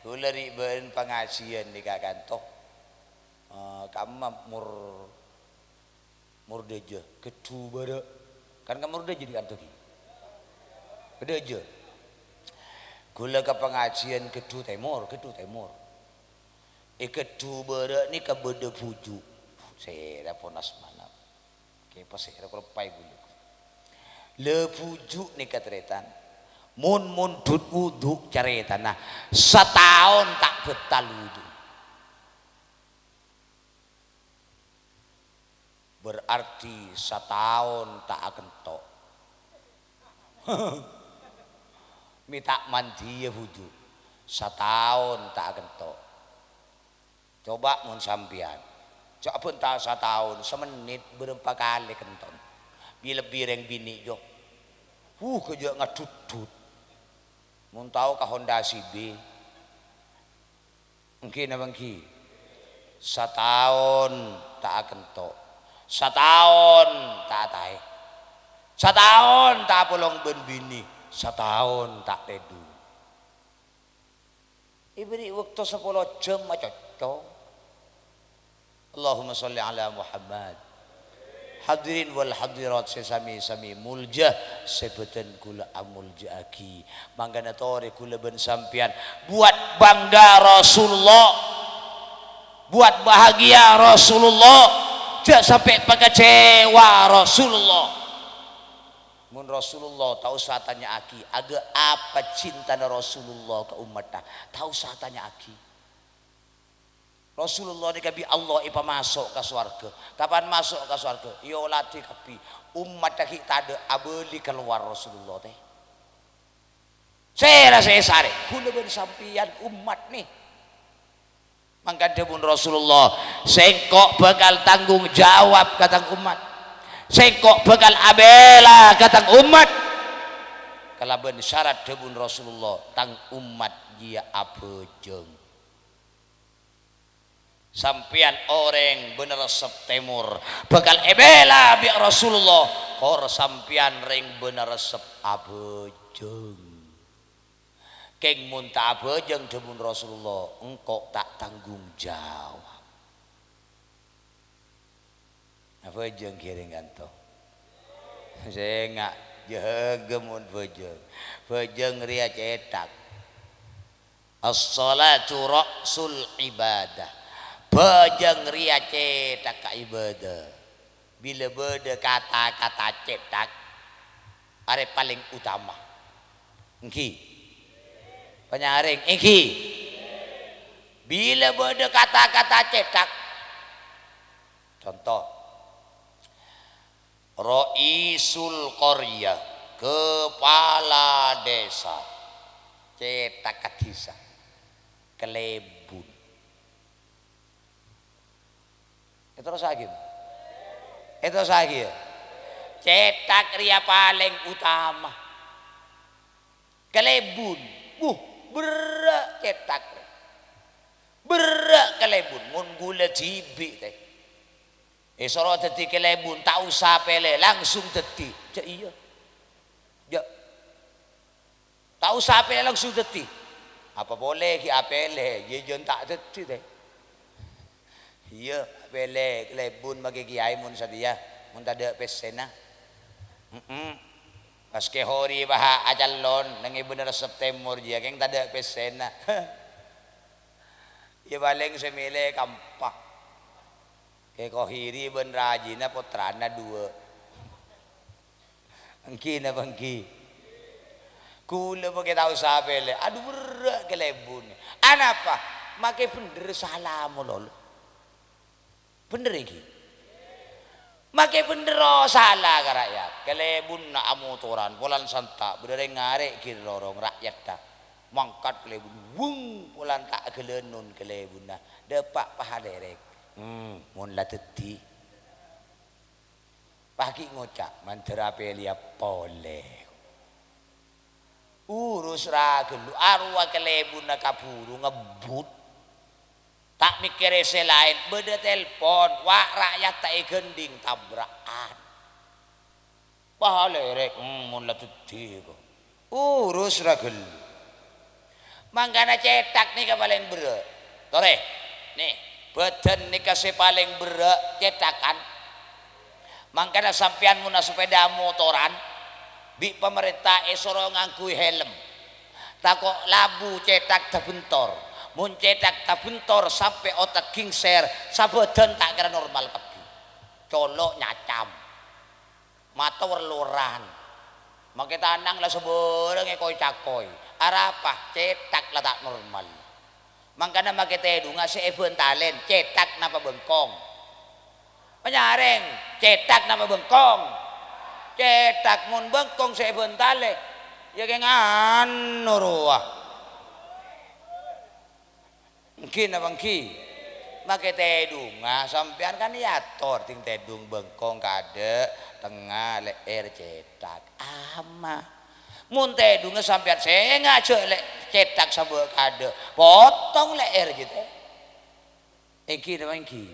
kaulâ ri' bâ'ân pangajiyân nèka kanto. Eh, kamma mor-, mordâjâ, gheddhu bârâ'. Kan ka mordâjâ di kanto ghi. Mordâjâ. Kaulâ ka pangajiyân gheddhu tèmor, gheddhu tèmor. È gheddhu bârâ' nèka bâdâ bhuju'. Sèra pon asmana. Kè pasèra kor eppa è bulâ. Lè bhuju' nèka tarètan. Mon mondhut wudu' carètana, sataon ta' bâttal wudu'. Berarti sataon ta' akento'. Mè' ta' mandiyâ bhuju'. Sataon ta' akento'. Coba mon sampèyan, jhâ' bhânta sataon, samennit bârâmpa kalè kenton. Bi-, lebbi rèng binè', jho. Huh, kèjhâ' ngadhuddhut. Mon tao ka Honda C B. Èngghi napa èngghi? Sataon ta' akento'. Sataon ta' ataè. Sataon ta' apolong bân binè. Sataon ta' tèdung. Èbâri' bâkto sapolo jhâm macoccong. Allahumma sholli ala Muhammad. Hadirin wal hadirat sè sami-sami molja, sè bâdân kaulâ amolja'aghi. Mangkana torè kaulâ bân sampèyan buat bangga Rasulullah, buat bahagia Rasulullah, jhâ' sampè' pakacèwa Rasulullah. Mon Rasulullah, ta' osa tanya'aghi, aghâ' apa cintana Rasulullah ka ommatta, ta' osa tanya'aghi. Rasulullah nèka bi' Allah èpamaso' ka sowarghâ. Kapan maso' ka sowarghâ? Èoladhi kabbhi. Ommatta ghi' tadâ' abâli kalowar Rasulullah, tè. Sèra sè èsarè? Kaulâ bân sampèyan ommat, nè. Mangkana dhâbuna Rasulullah, "Sèngko' bhâkal tanggung jawab ka tang ommat. Sèngko' bhâkal abhilâ ka tang ommat. Kalabân sarat," dhâbuna Rasulullah, "tang ommat jiyâ abhâjâng." Sampèyan orèng Bânerressep Tèmor bhâkal èbhilâ bi' Rasulullah, kor sampèyan rèng Bânerressep abhâjâng. Kèng mon ta' abhâjâng dhâbuna Rasulullah, engko' ta' tanggung jawab. Abhâjâng ghi rèng kanto. Sènga', jâgâ mon bhâjâng. Bhâjâng rèya cèthak. As-shalatu ra'sul ibadah. Bhâjâng rèya cèthakka ibadah. Bilâ bâdâ kata-kata cèthak, arè palèng utama. Èngghi? Panyarèng, èngghi? Bilâ bâdâ kata-kata cèthak, conto, Raisul qaryah, kepala desa, cèthakka dhisa, kalèbun. Èterrossaghi. Èterrossaghi, ya. Cèthak rèya palèng utama. Kalèbun. Wuh, berrâ' cèthak. Berrâ' kalèbun, mon ghulâ dhibi', tè. Èsoro dhâddhi kalèbun, ta' osa pèlè, langsung dhâddhi. Jâ' iyâ. Jâ'. Ta' osa pèlè, langsung dhâddhi. Apa polè ghi' apèlè, iyâ jân ta' dhâddhi, tè. Iyâ, pèlè kalèbun makè kèyaè mon satèya, mon tadâ' pèssèna. Hemm. Pas Kè Hori bâ'na acalon, neng è bânnè Resep Tèmor jiyâ, kèng tadâ' pèssèna. Iyâ, palèng sè mèlè kampa. Kè Kohiri bân rajina pottrana duwâ'. Èngghi napa èngghi? Ghulâ makè ta' osa pèlè. Adhu, berrâ' kalèbun. Anapa? Makè bhendher sala malolo. Bhendher èngghi? Makè bhendher sala ka ra'yat. Kalèbunna amotoran, polana santa', bâdâ rèng ngarè' ghi' lorong ra'yatta. Mangkat kalèbun, weng, polana ta' ghâlânon kalèbunna. Dâpa' pahalèrèk. Hmm, mon la dhâddhi. Pas ghi' ngoca', "Mandhâr apèlèya polè." Urus ra ghâllu, arowa kalèbunna kabhuru ngebbhut. Ta' mèkkèrè sè laèn, bâdâ telpon, "Wa', ra'yat ta' èghândhing, tabra'an." Pahalèrèk, hmm, mon la dhâddhi, kok. Urus ra ghâllu. Mangkana cèthak nèka palèng berrâ'. Torè, nè, bhâdhân nèka sè palèng berrâ' cèthakan. Mangkana sampèyan mon asapèda motoran, bi' pamarènta èsoro ngangghuy hèlem. Tako' labu cèthak tabhentor. Mon cèthak tabhentor sampè' otak gèngsèr, sabhâdhân ta' kèra normal kabbhi. Colo' nyacam. Mator loran. Makè tanang la sabârâng èkoy-cakoy. Arapa? Cèthak la ta' normal. Mangkana makè tèdungnga sè èbhântalè, cèthak napa bengkong? Panyarèng, cèthak napa bengkong? Cèthak, mon bengkong sè èbhântalè, iyâ kèng anu rowa. Èngghi napa èngghi? Makè tèdungnga sampèyan kan èyator, dhing tèdung bengkong kaadâ', tengnga, lè'èr, cèthak. Ama. Mon tèdungnga sampèyan sènga' jâ' lè' cèthak sabâ' kaadâ', potong lè'èr jâ' tè. Èngghi napa èngghi?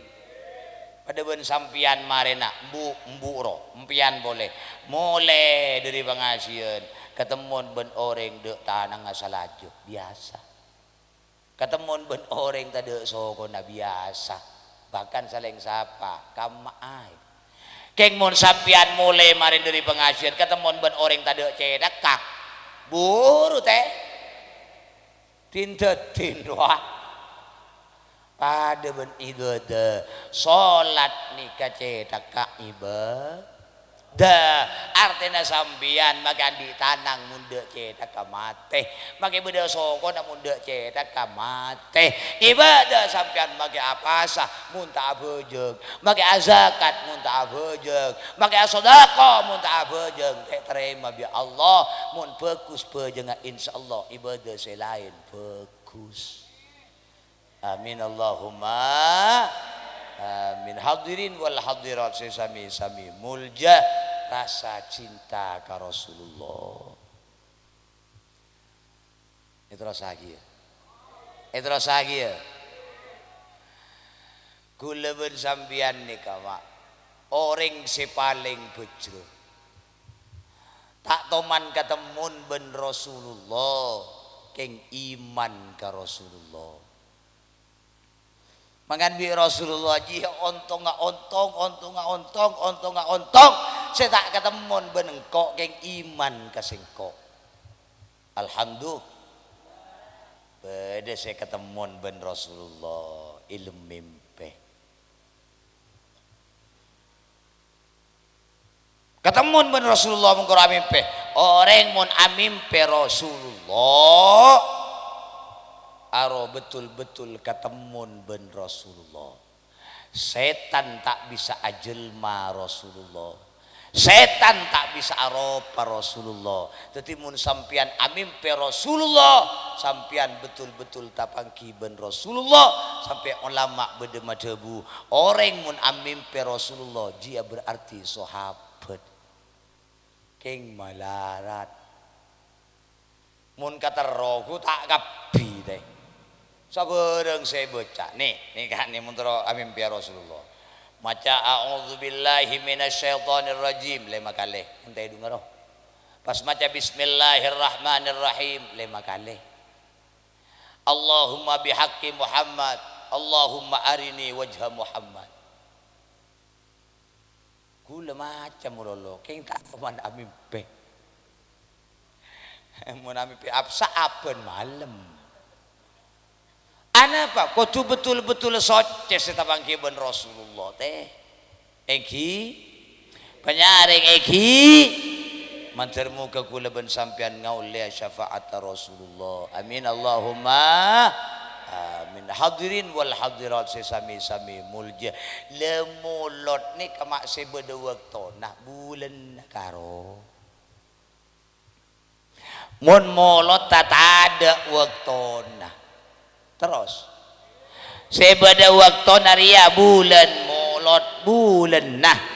Padâ bân sampèyan marèna, embu', embu' ro, empèyan polè. Molè dâri pangajiân, katemmon bân orèng dâ' tanangnga salajâ, biyasa. Katemmon bân orèng tadâ' sokona biyasa, bahkan salèng sapa, kamma aè. Kèng mon sampèyan molè marè dâri pangajiân, katemmon bân orèng tadâ' cèthakka, buru tè. Din-dâdin, wa. Padâ bân ibâdâ, solat nèka cèthakka ibâ-, Dâ, artèna sampèyan makè andi' tanang mon dâ' cèthakka matè. Makè bâdâ sokona mon dâ' cèthakka matè. Ibâdâ sampèyan makè apasa mon ta' abhâjâng. Makè azakat mon ta' abhâjâng. Makè asodako mon ta' abhâjâng. Ta' ètarèma bi' Allah. Mon bhâghus bhâjângnga, insyaallah ibâdâ sè laèn bhâghus. Amin, Allahumma amin. Hadirin wal hadirat sè sami-sami molja, rasa cinta ka Rasulullah. Èterrossaghi, yâ. Èterrossaghi, yâ. Kaulâ bân sampèyan nèka, Pak, orèng sè palèng bhâjrâ. Ta' toman katemmon bân Rasulullah, kèng iman ka Rasulullah. Mangkana bi' Rasulullah jiyâ ontongnga ontong, ontongnga ontong, ontongnga ontong. Sè ta' katemmon bân engko' kèng iman ka sèngko'. Alhamdulillah. Bâdâ sè katemmon bân Rasulullah, èlem mèmpè. Katemmon bân Rasulullah mongko ra mèmpè. Orèng mon amèmpè Rasulullah, aro betul-betul katemmon bân Rasulullah. Sètan ta' bisa ajhâlma Rasulullah. Sètan ta' bisa aropa Rasulullah. Dhâddhi, mon sampèyan amèmpè Rasulullah, sampèyan betul-betul tapangghi bân Rasulullah. Sampè' ulama bâdâ madhâbu, orèng mon amèmpè Rasulullah, jiyâ berarti sahabat. Kèng malarat. Mon katerro, ghu ta' kabbhi, tè. Sabârâng sè èbâca. Nè, nè, kan, nè, mon terro amèmpèya Rasulullah. Maca, "A'udzubillahi minasyaitonirrajim," lèma kalè. Ènta' èdhunga, ro. Pas maca, "Bismillahirrahmanirrahim," lèma kalè. "Allahumma bihaqqi Muhammad, Allahumma arini wajha Muhammad." Ghulâ maca malolo, kèng ta' toman amèmpè. Mon amèmpè apsa abân malem. Anapa? Kodhu betul-betul soccè sè tapangghi bân Rasulullah, tè. Èngghi? Panyarèng èngghi? Mandhâr moghâ ghulâ bân sampèyan ngaollè syafa'atta Rasulullah. Amin, Allahumma amin. Hadirin wal hadirat sè sami-sami molja. La molod nèka ma' sè bâdâ bâktona, bulânna karo. Mon molod ta-, tadâ' bâktona. Terros. Sè bâdâ bâktona rèya bulân molod, bulânna.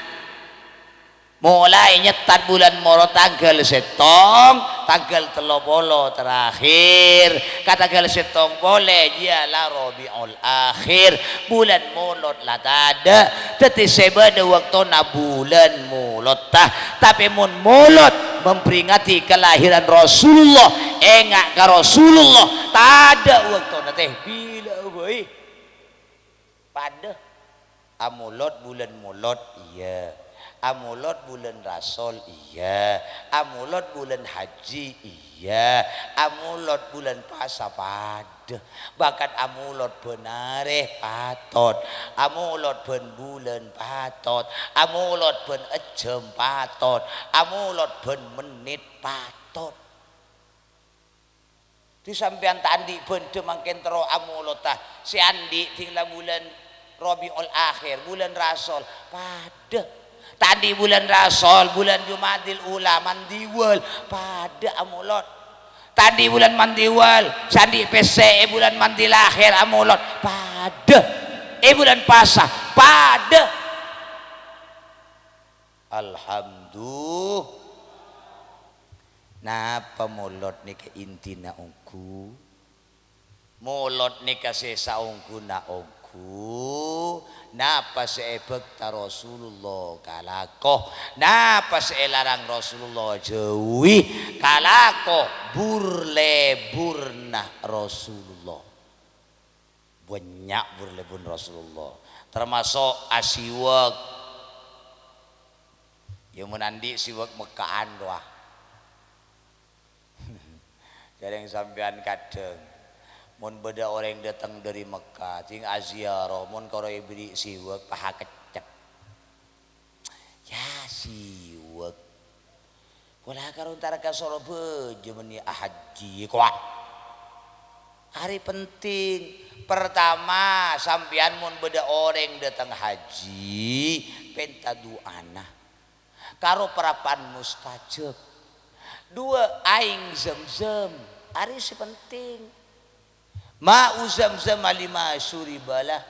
Molaè nyèttan bulân molod tangghâl sèttong, tangghâl tello polo terakhir, ka tangghâl sèttong polè, jiyâ la Rabiul Akhir, bulân molod la tadâ', dhâddhi sè bâdâ bâktona bulân molodda. Tapè mon molod memperingati kelahiran Rasulullah, enga' ka Rasulullah, tadâ' bâktona, tè, bilâ bhâi. Padâ. Amolod bulân molod, iyâ. Amolod bulân rasol, iyâ. Amolod bulân haji, iyâ. Amolod bulân pasa, padâ. Bahkan amolod bân arè patot. Amolod bân bulân patot. Amolod bân ejjhâm patot. Amolod bân mennit patot. Dhi sampèyan ta' andi' bhândhâ mangkèn terro amolodda. Sè andi' dhing la bulân Rabiul Akhir, bulân rasol, padâ. Ta' andi' bulân rasol, bulân Jumadil Ula, mandiwâl, padâ amolod. Ta' andi' bulân mandiwâl, sè andi' pèssè è bulân Mandil Akhir amolod, padâ. È bulân pasa, padâ. Alhamdu-, Napa molod nèka intina ongghu? Molod nèka sè saongghuna ongghu. Napa sè èbhâkta Rasulullah kalako? Napa sè èlarang Rasulullah jhâuwi? Kalako bur-lebburna Rasulullah. Bânnya' bur-lebbur Rasulullah, termasuk asiwak. Ya, mon andi' siwak Mekka'an rowa. Jhâreng sampèyan kadhâng, mon bâdâ orèng dâteng dâri Mekka, dhing aziarah, mon karo èberri' siwak, paha keccet. Ya, siwak. Pola karo entar ka Sorbhâjâ bânnè ahajji, kowa. Arè penting. Pertama, sampèyan mon bâdâ orèng dâteng haji, pènta du'ana. Karo parappa'na mustajab. Dua, aèng Zamzam. Arè sè penting. Ma'u Zamzam lima syuribalah.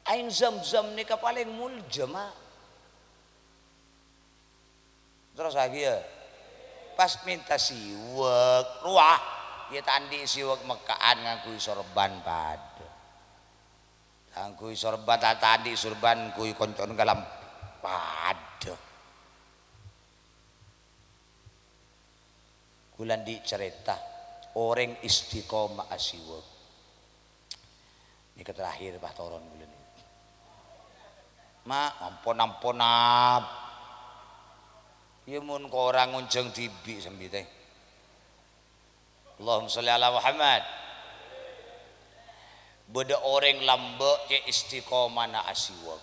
Aèng Zamzam nèka palèng molja, Ma'. Terros lagi, ya. Pas mènta siwak, rowa. Ya, ta' andi' siwak Mekka'an, ngangghuy sorban padâ. Ta' ngangghuy sorban, ta', ta' andi' sorban, ngangghuy koncon kalam padâ. Ghulâ andi' carèta, orèng istiqomah asiwak. Nèka terakhir, pas toron ghulâ nèka. Ma', ampon-ampon, ap-, ya, mon korang ngonjhâng dhibi' sambi, tè. Allahumma sholli ala Muhammad. Bâdâ orèng lambâ' cè' istiqomana asiwak.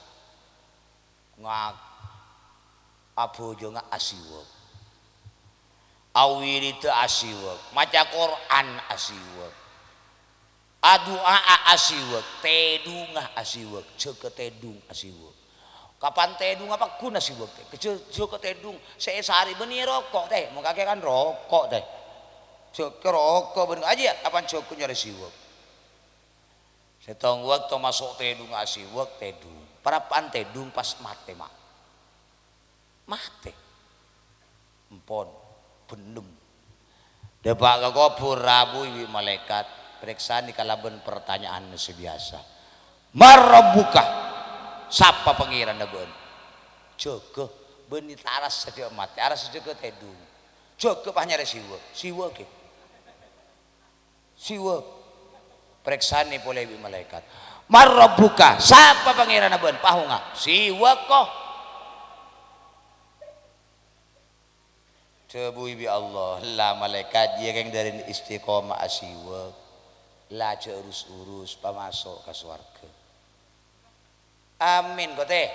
Ngak-, abhâjânga asiwak. Awirida asiwak. Maca Qur'an asiwak. Adu'a'a asiwak. Tèdunga asiwak. Jâgâ tèdung asiwak. Kapan tèdunga pagghun asiwak, tè. Jâ-, jâgâ tèdung. Sè èsarè bânnè roko', tè. Mon kakè kan roko', tè. Jâgâ roko' bân ajiyâ, kapan jâgâ nyarè siwak. Sèttong bâkto maso' tèdung asiwak, tèdung. Parappa'na tèdung pas matè, Ma'. Matè. Empon, bendem. Dâpa' ka kobhur, rabu bi' malaèkat. Parèksanè kalabân partanya'an sè biyasa. "Man rabbuka?" Sapa pangèranna bâ'na? Jâgâ, bânnè ta' arassa jâ' matè, arassa jâgâ tèdung. Jâgâ pas nyarè Siwa. Siwa, ghi. Siwa. Parèksanè polè bi' malaèkat. "Man rabbuka?" Sapa pangèranna bâ'na? Pahonga. Siwa, ko. Dhâbuwi bi' Allah, "La malaèkat, iyâ kèng dâri istiqomah asiwak, la jhâ' rus-urus, pamaso' ka sowarghâ." Amin, ko, Tè.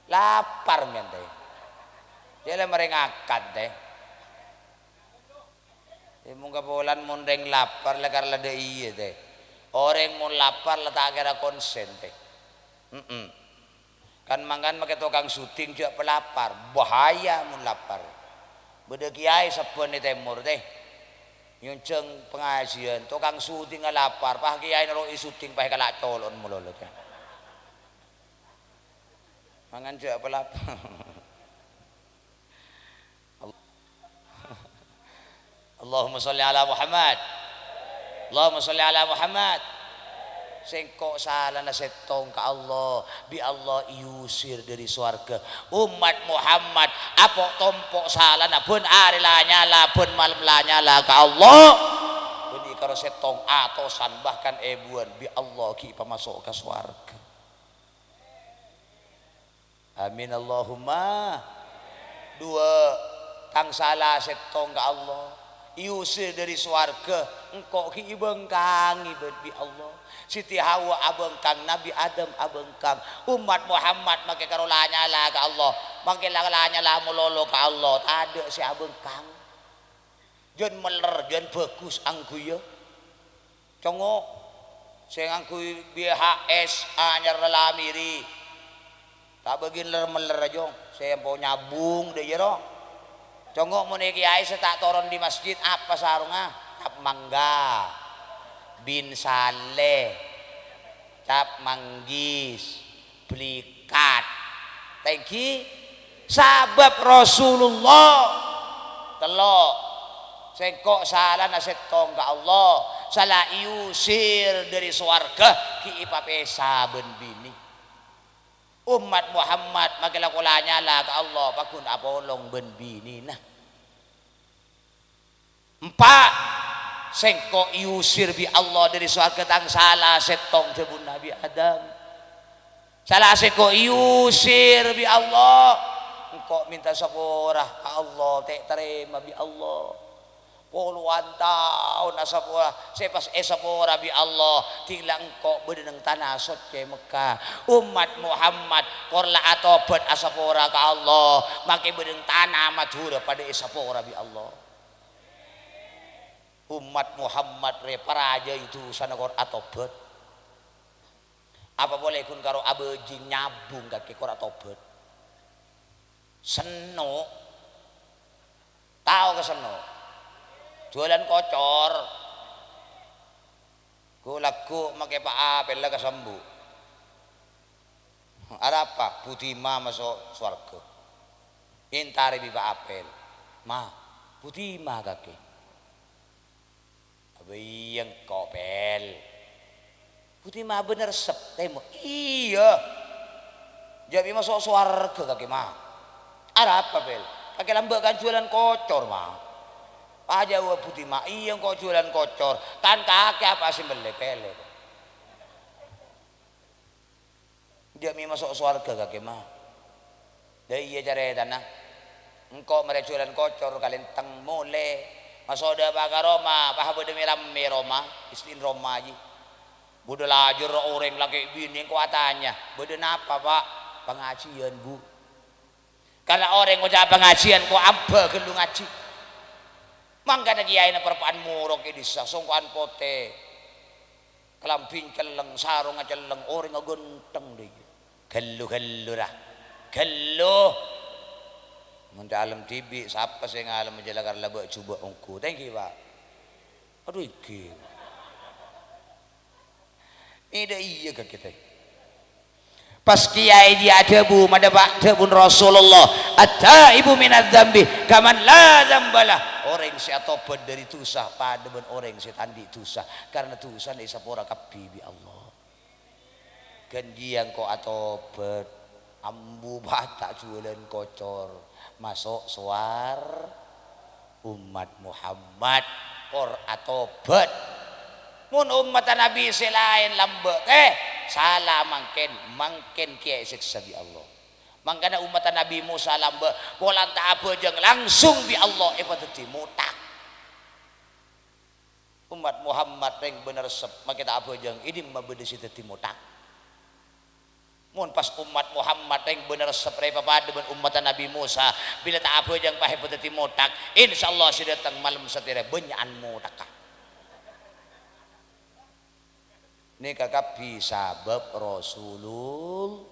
Lapar, mèn, Tè. Jhâ' la marè ngakan, Tè. È, mon kabhâlâ'ân mon rèng lapar, la kar la dâ' iyâ, Tè. Orèng mon lapar, la ta' kèra konsèn, Tè. Mm-mm. Kan mangkana makè tokang syuting jhâ' palapar, bahaya mon lapar. Bâdâ kiyaè sabbhân è tèmor, Tè. Nyonjhâng pangajiyân, tokang syutingnga lapar, pas kiyaèna ro'è syuting, pas èkala' colo'na malolo, Tè. Mangan jhâ' palapar. Allahumma sholli ala Muhammad. Allahumma sholli ala Muhammad. Sèngko' salana sèttong ka Allah, bi' Allah èusir dâri sowarghâ. Ommat Muhammad apo' tompo' salana bân arè la nyala, bân malem la nyala ka Allah. Bânnè karo sèttong atosan, bahkan èbuwân, bi' Allah ghi' èpamaso' ka sowarghâ. Amin, Allahumma. Duwâ', tang sala sèttong ka Allah. Èusir dâri sowarghâ, engko' ghi' èbângkangè bân bi' Allah. Siti Hawa abângkang, Nabbhi Adam abângkang. Ommat Muhammad makè karo la nyala ka Allah. Makè la, la nyala malolo ka Allah. Tadâ' sè abângkang. Jhân meller, jhân bhâghus angghuyyâ. Congo', sè ngangghuy B H S anyar la lamèrè. Ta' bâgiyân ler-meller, jhung. Sè ampo nyabung dâ' iyâ, ro. Congo' mon è kiyaè sè ta' toron dâri masjid, apa sarongnga? Cap mangga, bin salè, cap manggis, blikat. Ta' ènggi? Sabâb Rasulullah. Tello'. Sèngko' salana sèttong ka Allah, sala èusir dâri sowarghâ, ghi' èpapèsa bân binè. Ommat Muhammad makè la ko la nyala ka Allah, paggun apolong bân binèna. Empa', sèngko' èusir bi' Allah dâri sowarghâ tang sala sèttong, dhâbuna Nabbhi Adam. Sala sèngko' èusir bi' Allah, engko' mènta sapora ka Allah, ta' ètarèma bi' Allah. Polowan taon asapora, sè pas èsapora bi' Allah, ding la engko' bâdâ neng tana soccè Mekkah. Ommat Muhammad kor la atobhât asapora ka Allah, makè bâdâ neng tana Madhurâ padâ èsapora bi' Allah. Ommat Muhammad rè parajâi dhusana kor atobhât. Apa polè ghun karo abâjing nyabung kakè kor atobhât. Senno'. Tao ka senno'? Juwâlân kocor. Ghu'-lagghu' makè Pa' Apèl la kasambu'. Arapa? Butima maso' sowarghâ. Èntarè bi' Pa' Apèl. "Ma, butima kakè?" "Abâ iyâ engko', Pèl." "Butima bhender sèttong?" "Iyâ." "Jhâ' bi' maso' sowarghâ kakè, Ma." "Arapa, Pèl?" "Kakè lambâ' kan juwâlân kocor, Ma." Pajâwâb butima, "Iyâ engko' juwâlân kocor. Kan kakè apa sè mellè, Pèl?" "Jhâ' mè' maso' sowarghâ kakè, Ma." "Dâ' iyâ carètana. Engko' marè juwâlân kocor kalèntèng molè. Maso' dâpa' ka roma, pas bâdâ mè-rammè roma, isti'in roma jiyâ. Bâdâ lajâr orèng lakè' binè engko' atanya, 'Bâdâ napa, Pa'?' 'Pangajiyân, Bu.' Karna orèng ngoca' pangajiyân ko' amba ghâllu ngajhi. Mangkana kiyaèna parpa'an morok è dhisa, songko'an potè, kalambhina cellèng, sarongnga cellèng, orèngnga ghântheng, dâ' iyâ. Ghâllu-ghâllu, ra. Ghâllu. Mon ta' alem dhibi', sapa sè ngalem jhâ' la kar la bâ' jhubâ' ongghu. Ta' ènggi, Pa'? Adhu, ènggi. Mè' dâ' iyâ ka kita. Pas kiyaè jiyâ adhâbu, madhâpa' dhâbuna Rasulullah, "At-taibu minadz-dzambi kaman la dzambalah." Orèng sè atobhât dhâri dhusa padâ bân orèng sè ta' andi' dhusa, karna dhusana èsapora kabbhi bi' Allah. Ghân jiyâ engko' atobhât, ambu bâta' jhuwâlân kocor, maso' sowar-, ommat Muhammad, kor atobhât. Mon ommatta Nabbhi sè laèn lambâ', eh, sala mangkèn, mangkèn kèya èsèksa bi' Allah. Mangkana ommatta Nabbhi Musa lambâ', polana ta' abhâjâng langsung bi' Allah èpadhâddhi mothak. Ommat Muhammad rèng bân resep, makè ta' abhâjâng, è dimma bâdâ sè dhâddhi mothak. Mon pas ommat Muhammad rèng bân resep rè papadâ bân ommatta Nabbhi Musa, bilâ ta' abhâjâng pas èpadhâddhi mothak, insyaallah sè dâteng malem satèya bânnya'an mothakka. Nèka kabbhi sabâb Rasulul-,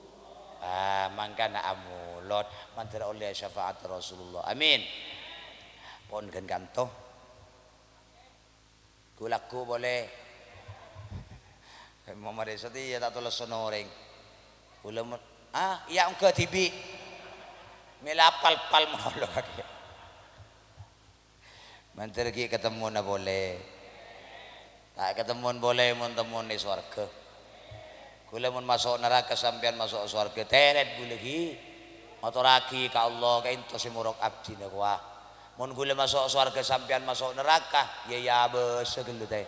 ah, mangkana amolod, mandhâr ollè syafaat Rasulullah. Amin. Pon ghân kanto. Ghu-lagghu polè. Mamarè satèya ta' tolès sonorèng. Kaulâ mon, ah, iyâ ongghâ dhibi'. Mèla pal-pal monolog. Mandhâr ghi' katemmona polè. Ta' katemmon polè mon temmon è sowarghâ. Kaulâ mon maso' naraka, sampèyan maso' sowarghâ, tèrèt kaulâ ghi'. Ngatorraghi ka Allah, kaènto sè morok abdhina kowa. Mon kaulâ maso' sowarghâ, sampèyan maso' naraka, iyâ, iyâ, abâsa ghâllu, tè.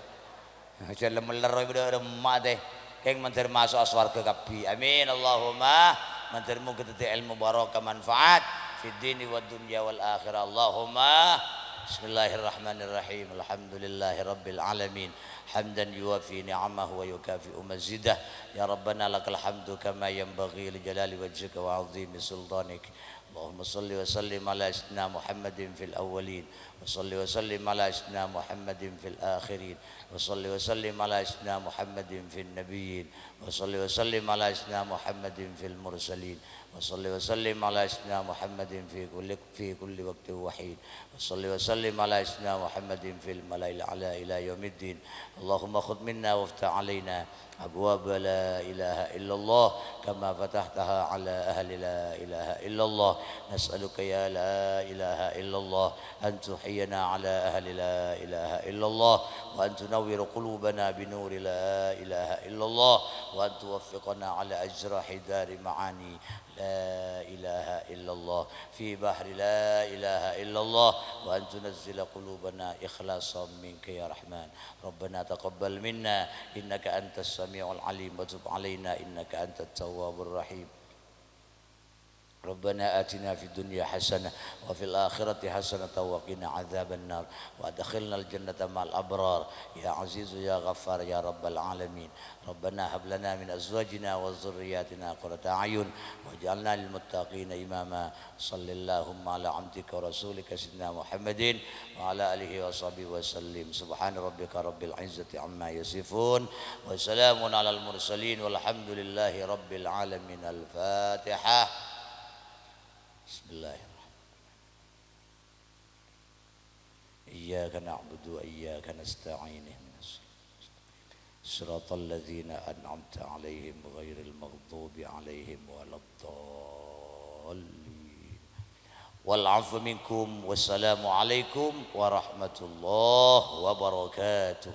Jhâ' lem-, lerro bâdâ remma, tè. Kèng mandhâr maso'a sowarghâ kabbhi. Amin. Allahumma. Mandhâr moghâ dhâddhi èlmo barokah manfaat fid dini wad dunya wal akhirah. Allahumma. Bismillahirrahmanirrahim. Alhamdulillahi rabbil alamin. Hamdan yuwafi ni'amahu wa yukafi'u mazidah. Ya Rabbana lakal hamdu kama yanbaghi li jalali wajhika wa 'azimi sultanik. Allahumma shalli wa sallim ala sayyidina Muhammadin fil awwalin. Wa shalli wa sallim ala sayyidina Muhammadin fil akhirin. Wa shalli wa sallim ala sayyidina Muhammadin fin nabiyyin. Wa shalli wa sallim ala sayyidina Muhammadin fil mursalin. Wa shalli wa sallim ala sayyidina Muhammadin fi kulli, fi kulli waqtin wa hin. Wa shalli wa sallim ala sayyidina Muhammadin fil mala'il a'la ila yaumiddin. Allahumma khudh minna waftah alaina أبواب لا إله إلا الله كما فتحتها على أهل لا إله إلا الله. نسألك يا لا إله إلا الله أن تحيينا على أهل لا إله إلا الله، وأن تنور قلوبنا بنور لا إله إلا الله، وأن توفقنا على أجراح دار معاني لا إله إلا الله في بحر لا إله إلا الله، وأن تنزل قلوبنا إخلاصا منك يا رحمن. ربنا تقبل منا إنك أنت السميع العليم وتب علينا إنك أنت التواب الرحيم. ربنا آتنا في الدنيا حسنة وفي الآخرة حسنة وقنا عذاب النار وأدخلنا الجنة مع الأبرار يا عزيز يا غفار يا رب العالمين. ربنا هب لنا من أزواجنا وذرياتنا قرة أعين واجعلنا للمتقين إماما. صل اللهم على عبدك ورسولك سيدنا محمد وعلى آله وصحبه وسلم. سبحان ربك رب العزة عما يصفون. وسلام على المرسلين والحمد لله رب العالمين. الفاتحة. بسم الله الرحمن الرحيم. إياك نعبد وإياك نستعين. اهدنا الصراط المستقيم. صراط الذين أنعمت عليهم غير المغضوب عليهم ولا الضالين. والعفو منكم. والسلام عليكم ورحمة الله وبركاته.